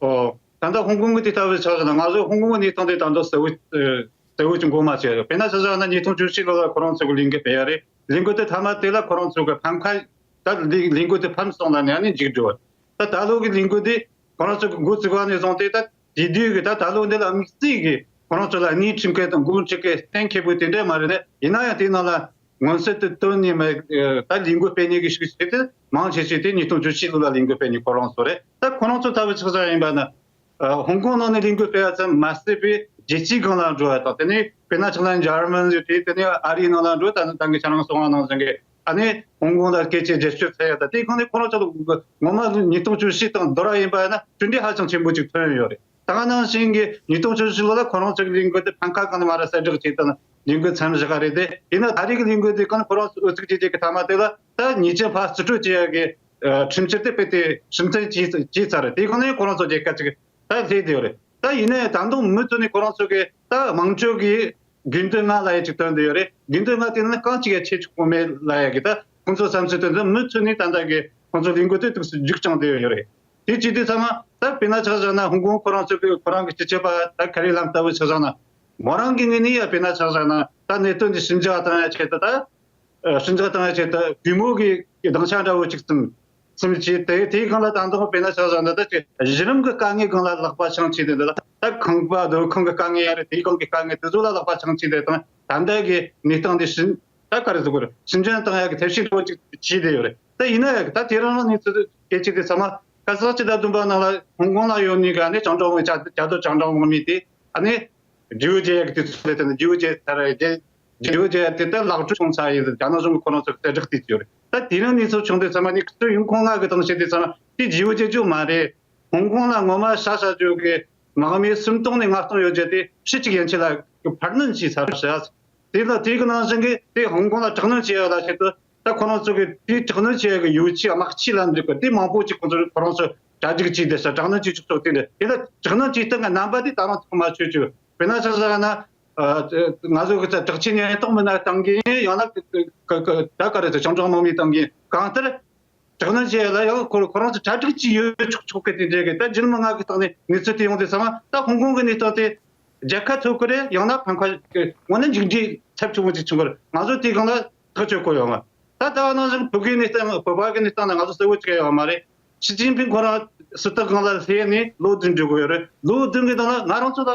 ཨོ་ད་ལྟ་ཧོང་ཀོང་གི་དེ་ལྟ་བུའི་ཆ་བཞག་ན། ང་ཚོ་ཧོང་ཀོང་གི་གནས་སྟངས་དེ་ད་དུང་གསལ་བོ་ཨ་གསལ་བོ་ཅིག་མགོ་མ་ཚོས་ཡོད། དཔེར་ན་ཆ་བཞག་ན་ཉིས་སྟོང་བཅུ་གཅིག་ལོ་ལ་ཁོ་རང་ཚོ་གི་ལས་འགུལ་སྤེལ་ཡ་རེད། ལས་འགུལ་དེ་མཐའ་མ་དེ་ལ་ཁོ་རང་ཚོ་གི་ཕམ་ཁ། ད་ལས་ལས་འགུལ་དེ་ཕམ་སོང་ལ་ནས་ཨ་ནི་མཇུག་སྒྲིལ་བ། ད་ད་ལོ་གི་ལས་འགུལ་དེ་ཁོ་རང་ཚོ་གི་འགོ་བཙུགས་པ་ནས་བཟུང་སྟེ། ད་དེ་དུས་ཀྱི་ད་ད་ལོ་འདི་ལ་དམིགས་བསལ་གྱི་ཁོ་རང་ཚོ་ལ་སྣེ་ཁྲིད་མཁན་དང་འགོ་ཁྲིད་མཁན་གཏན་འཁེལ་པོ་དེ་འདྲ་མ་རེད་ལ། ཡིན་ན་ཡང་དེའི་ནང་ལ་མངོན་གསལ་དུ་བཏོན་ནས་མ་ད་ལས་འགུལ་སྤེལ་མཁན་གྱི་ཤུགས་ཆེ་དེ་མང་ཆེ་ཤོས་དེ་ཉིས་སྟོང་བཅུ་གཅིག་ལོ་ལ་ལས་འགུལ་སྤེལ་མཁན་ཁོ་རང་ཚོ་རེད། ད་ཁོ་རང་ཚོ་ལྟ་བུ་ཆགས་བཞག་ཡིན་པ་ན། ཨ་ཧོང་ཀོང་ནང་ནས་ལས་འགུལ་སྤེལ་བ་ཙམ་མ་ཟད་པའི་རྒྱལ་སྤྱིའི་སྒང་ལ་འགྲོ་བ་དང་། དེ་ནས་དཔེར་ན་ཆགས་ན་འཇར་མན་ཟེར་དེ། དེ་ནས་ཨ་རིའི་ནང་ལ་འགྲོ། ད་ནི་ད་གིན་ཁྱེད་རང་གསུངས་པ་ནང་བཞིན་གྱི་ཨ་ནི་ཧོང་ཀོང་ལ་སྐད་ཆ་བརྗེ་སྤྱོད་ཚར་ཡ། ད་དེའི་སྒང་ནས་ཁོ་རང་ཚོ་ལ་ངོ་མ་ཉིས་སྟོང་བཅུ་བཞི་དང་བསྡུར་བ་ཡིན་པ་ན་གྲུབ་འབྲས་ཧ་ཅང་ཆེན་པོ་ཅིག་ཐོན་ཡོད་རེད། ད་ག་ནང་བཞིན་གྱི་ཉིས་སྟོང་བཅུ་བཞི་ལོ་ལ་ཁོ་རང་ཚོ་གི་ལས་འགུལ་དེ་ཕམ་ཁ་སྒང་ནས་མར་གསལ་བསྒྲགས་བྱས་ཏེ་ལས་འགུལ་མཚམས་བཞག་པ་རེད་དེ། ཡིན་ན་ད་རེས་ཀྱི་ལས་འགུལ་དེ་སྒང་ནས་ཁོ་རང་ཚོ་ཨུ་ཚུགས་བྱེད་རྒྱུ་གི་མཐའ་མ་དེ་ལ་ད་ཉེས་ཅན་ཕར་རྩིས་སྤྲོད་བྱེད་ཡ་གི་ཨ་ཁྲིམས་འཆར་དེ་དཔེ་དེ་སྲིད་འཛིན་བྱས་བྱས་ཚར་རེད། དེའི་སྒང་ནས་ཁོ་རང་ཚོ་རྒྱལ་ཁ་ཅིག་ད་སླེབས་བསྡད་ཡོད་རེད། ད་ཡིན་ནའི་ད་དུང་མུ་མཐུད་ནས་ཁོ་རང་ཚོ་གི་ད་དམངས་གཙོ་གི་དགོས་འདུན་ལྔ་ལབ་ཡ་ཅིག་བཏོན་བསྡད་ཡོད་རེད། དགོས་འདུན་ལྔ་དེ་ནི་རྐང་གཅིག་ཡང་ཆད་ཆོག་གི་མེད་ལབ་ཡ་གི་ད་ཁོང་ཚོ་བསམ་ཚུལ་བཏོན་ཏེ། མུ་མཐུད་ནས་ད་ལྟ་གི་ཁོང་ཚོ་ལས་འགུལ་དེ་ཏོག་ཙམ་མཇུག་བསྐྱངས་བསྡད་ཡོད་རེད། དེ་བྱས་དུས་ཚང་མ་ད་དཔེར་ན་ཆ་བཞག་ན་ཧོང་ཀོང་ཁོ་རང་ཚོ་གི་ཁོ་རང་གི་སྤྱི་ཁྱབ་པ་ད་ཁེ་རི་ལམ་ལྟ་བུ་ཆ་བཞག་ན། མོ་རང་གི་ངོས་ནས་ཡ་དཔེར་ན་ཆ་བཞག་ན་ད་གནད་དོན་འདི་ཞི་འཇགས་བཏང་ཡ་ཆེད་དུ། ད་ཨ་ཞི་འཇགས་བཏང་ཡ་ཆེད་དུ་གུས་མོ་གི་སྡིངས་ཆ་འདྲ་བོ་ཅིག་བཙུགས། གསུམ་བྱས། དེ་དེའི་སྒང་ལ་ད་དུང་དཔེར་ན་ཆ་བཞག་ན་ད་ཅིག་གཞི་རིམ་གྱི་དཀའ་ངལ་སྒང་ལ་ལག་པ་འཆང་བྱས་ཏེ། འདི་ལ་ད་ཁང་པ་སྡོད་ཁང་གི་དཀའ་ངལ་ཡ་རེད། དེའི་སྒང་གི་དཀའ་ངལ་དེ་ཚོ་ལ་ལག་པ་འཆང་བྱས་ཏེ། དང་ད་ལྟ་གི་གནས་སྟངས་འདི་ཕྱིན་ད་ག་རེ་ཟེར་དགོས་རེད། ཕྱིར་འཐེན་བཏང་ཡ་གི་ཐབས་ཤེས་འདྲ་བོ་ཅིག་བྱས་བསྡད་ཡོད་རེད། ད་ཡིན་ན་ཡང་ད་དེ་རིང་གནས་ཚུལ་སྐད་ཆ་དེ་ཚང་མ་ཁ་སང་ཕྱི་ཟླ་བདུན་པ་ནང་ལ་ཧོང་ཀོང་ལ་ཡོད་ནི་ག་ནི་བྱང་ཀྲོང་ཝུའུ་བྱ་བྱ་དོ་བྱང་ཀྲོང་ཝུའུ་མི་དེ་ཨ་ནི། རྗེ་བོ་རྗེ་ཡ་གི་དུས་ཚོད་ལ་བརྟེན་ནས་རྗེ་བོ་རྗེ་ཚར་རེད། རྗེ་རྗེ་བོ་རྗེ་ཡ་དེ་ལྟར་ལག་འཕྲོ་བྱུང་ཚར་ཡིན་ཟེར་རྒྱ་ནག་གཞུང་གིས་ཁོ་རང་ཚོར་གསལ་བསྒྲགས་བྱས་ཡོད་རེད། ད་དེ་རིང་གནས་ཚུལ་བྱུང་དུས་ཚང་མ་ནི་ཁོ་ཚོས་ཡོང་ཁུངས་ལྔ་གི་སྟེང་བཤད་དུས་ཚང་མ་དེ་རྗེ་བོ་རྗེ་ཅུ་མ་རེད། ཧོང་ཀོང་ལ་ངོ་མ་ཧྲ་ཧྲ་ཇོ་གི་དམག་མི་སུམ་སྟོང་ནས་ལྔ་སྟོང་ཡོད་རྒྱུ་དེ་ཕྱི་གཅིག་ཡན་ཆད་ལ་འཕར་སྣོན་བྱས་ཚར་ཟེར། དེ་ལ་དེ་གི་ནང་བཞིན་གི་དེ་ཧོང་ཀོང་ལ་དྲག་གནོན་བྱས་ཡོད་ལ་ཆེད་དུ། ད་ཁོ་རང་ཚོ་གི་དེའི་དྲག་གནོན་བྱེད་ཡག་གི་ཡོ་ཆས་དམག་ཆས་ལ་འདྲི་གི་དེ་མང་པོ་ཅིག་ཁོ་ཚོ་ཁོ་རང་ཚོ་གྲ་སྒྲིག་བྱས་ཏེ་ས་དྲག་གནོན་བྱེད་ཆོག་ཆོག་དེ་འདྲ། དེ་ལ་དྲག་གནོན་བྱེད་སྟངས་ཀྱི་རྣམ་པ་དེ་ད་རུང་ཐག་མ་ཆོད་ཅིག་དཔེར་ན་ཆ་བཞག་ན། ཨ་ང་ཚོ་གི་ས་དྲག་ཆས་ཉེན་རྟོག་མི་སྣ་སྟེང་གི་ཡང་ན་ཀ་ཀ་ཀ་ད་ག་རེ་ཟེར། བྱང་ཀྲོང་དམག་མིའི་སྟེང་གི་གང་ལྟར་དྲག་གནོན་བྱེད་ཡག་ལ་ཡང་ཁོ་ཁོ་རང་ཚོ་གྲ་སྒྲིག་བྱས་ཡོད་ཆོག་ཆོག་གི་དེ་འདྲ་གི། ད་རྒྱུ་མཚན་ལྔ་གི་སྟེང་ནས་གནས་ཚུལ་དེ་ཡོང་དུས་ཚང་མ་ད་ཧོང་ཀོང་གི་གནས་སྟངས་དེ། རྒྱལ་ཁ་ཐོབ་ཀྱི་རེད། ཡང་ན་ཕམ་ཁ་དངོས་གནས་མཇུག་འབྲས་ཚབས་ཆེན་པོ་ཅིག་བྱུང་གི་རེད། ང་ཚོ་དེའི་སྒང་ལ་ཐག་གཅོད་དགོས་ཡོད་མ་རེད། ད་ལྟ་བ་ནང་བཞིན་བོད་ཀྱི་གནས་སྟངས། བོད་པ་གི་གནས་སྟངས་ལ་ང་ཚོ་གསལ་བོ་ཅིག་ཡོད་མ་རེད། ཞི་ཅིན་ཕིང་ཁོ་རང་སྲིད་ཐག་སྒང་ལ་སླེབས་ནས་ལོ་བདུན་འགྲོ་གི་ཡོད་རེད། ལོ་བདུན་གི་ནང་ལ་ང་རང་ཚོ་ལ་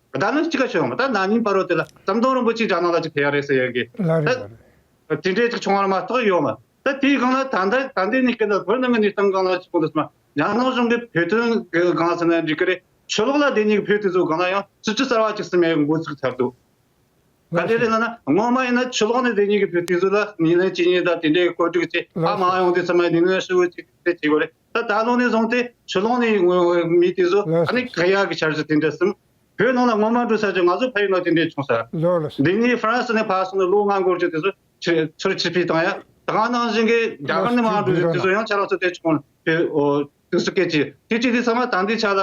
བརྡ་ལན་གཅིག་ཀ་ཤོད་ཡོད་མ་རེད། ད་ན་ནིང་བར་དུ་དེ་ལ་ཟམ་གདོང་རིན་པོ་ཆེ་རྒྱ་ནག་ལ་ཅིག་ཕེབས་ཡ་རེད་ཟེར་ཡ་གི། ལ་རེད་ད་ལ་རེད། དེ་འདྲས་ཅིག་བྱུང་བ་མ་གཏོགས་ཡོད་མ་རེད། ད་དེའི་སྒང་ལ་ད་ལྟ་ད་ལྟའི་གནས་སྐབས་ལ་བོད་ནང་གི་གནས་སྟངས་སྒང་ལ་ཅིག་གོ་འདུག་སྨ། རྒྱ་ནག་གཞུང་གི་བོད་དོན་གི་སྒང་ཟེར་ན་འགྲིག་གི་རེད། ཕྱི་ལོགས་ལ་བསྡད་མཁན་གྱི་བོད་དེ་ཚོའི་སྒང་ལ་ཡང་སྲིད་ཇུས་གསར་བ་ཅིག་བརྩི་མེད་འགོ་ཚུགས་ཚར་འདུག་ག་དེ་རེད་ལབ་ན་སྔོན་མ་ཡིན་ན་ཕྱི་ལོགས་ནས་དེ་གཉིས་ཀྱི་བོད་དེ་ཚོ་ལ་ཉིན་ལན་གཅིག་གཉིས་དང་དེ་འདྲའི་བཀོད་སྒྲིག་བྱས། ཨ་མ་ཡོང་དུས་ཚང་མ་ཉིན་ལན་ཧྲིལ་བོ་གཅིག་དེ་བྱེད་དགོས་རེད། ད་ད་ལོ་ནས་བཟུང་སྟེ་ཕྱི་ལོགས་ནས་མི་དེ་ཚོ་ཨ་ནི་ག་ཡག་གི་འཆར་གཞི་དེ་འདྲ་གསུམ། བོད་ནང་ལ་སྔོན་མ་འགྲོ་ས་ཅིག་ང་ཚོ་ཕ་ཡུལ་ནང་དེ་འདྲ་བྱུང་ས། འདི་ནས་ཧྥ་རན་སི་ནས་ཕར་སོང་ནས་ལོ་ལྔ་འགོར་རྒྱུ་དེ་ཚོ་ཚུར་ཕྱིར་ཕུད་བཏང་ཡ། ད་ག་ནང་བཞིན་གྱི་རྒྱ་གར་ནས་མར་འགྲོ་རྒྱུ་དེ་ཚོ་ཡང་ཆ་ལག་ཚོ་དེ་ཆུང་དུས་སུ་སྐད་ཆ་དེ་ཅི་དེ་ཚང་མ་ད་འདི་ཆ་ལ་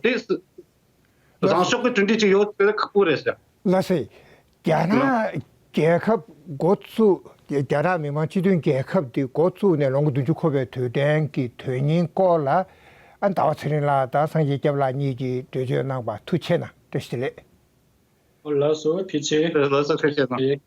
དེ་བཟང་ཕྱོགས་ཀྱི་གྲུབ་འབྲས་ཅིག་ཡོད་པའི་ཁག་པོ་རེད་ཟེར། ལགས་སེ། རྒྱ་ནག་རྒྱལ་ཁབ་འགོ་བཙུགས། རྒྱ་ནག་མི་དམངས་སྤྱི་མཐུན་རྒྱལ་ཁབ་འདི་འགོ་བཙུགས་ནས་ལོ་ངོ་བདུན་ཅུ་འཁོར་བའི་དུས་དྲན་གྱི་དོན་སྙིང་སྐོར་ལ་ཨ་ཟླ་བ་ཚེ་རིང་ལགས་དང་སངས་རྒྱས་སྐྱབས་ལགས་གཉིས་ཀྱིས་འགྲེལ་བརྗོད་གནང་བར་ཐུགས་རྗེ་ཆེ་གནང་། བཀྲ་ཤིས་བདེ་ལེགས། ཨོ་ལགས་སོ་ཐུགས་རྗེ་ཆེ། ལགས་སོ་ཐུགས་རྗེ་ཆེ་གནང་།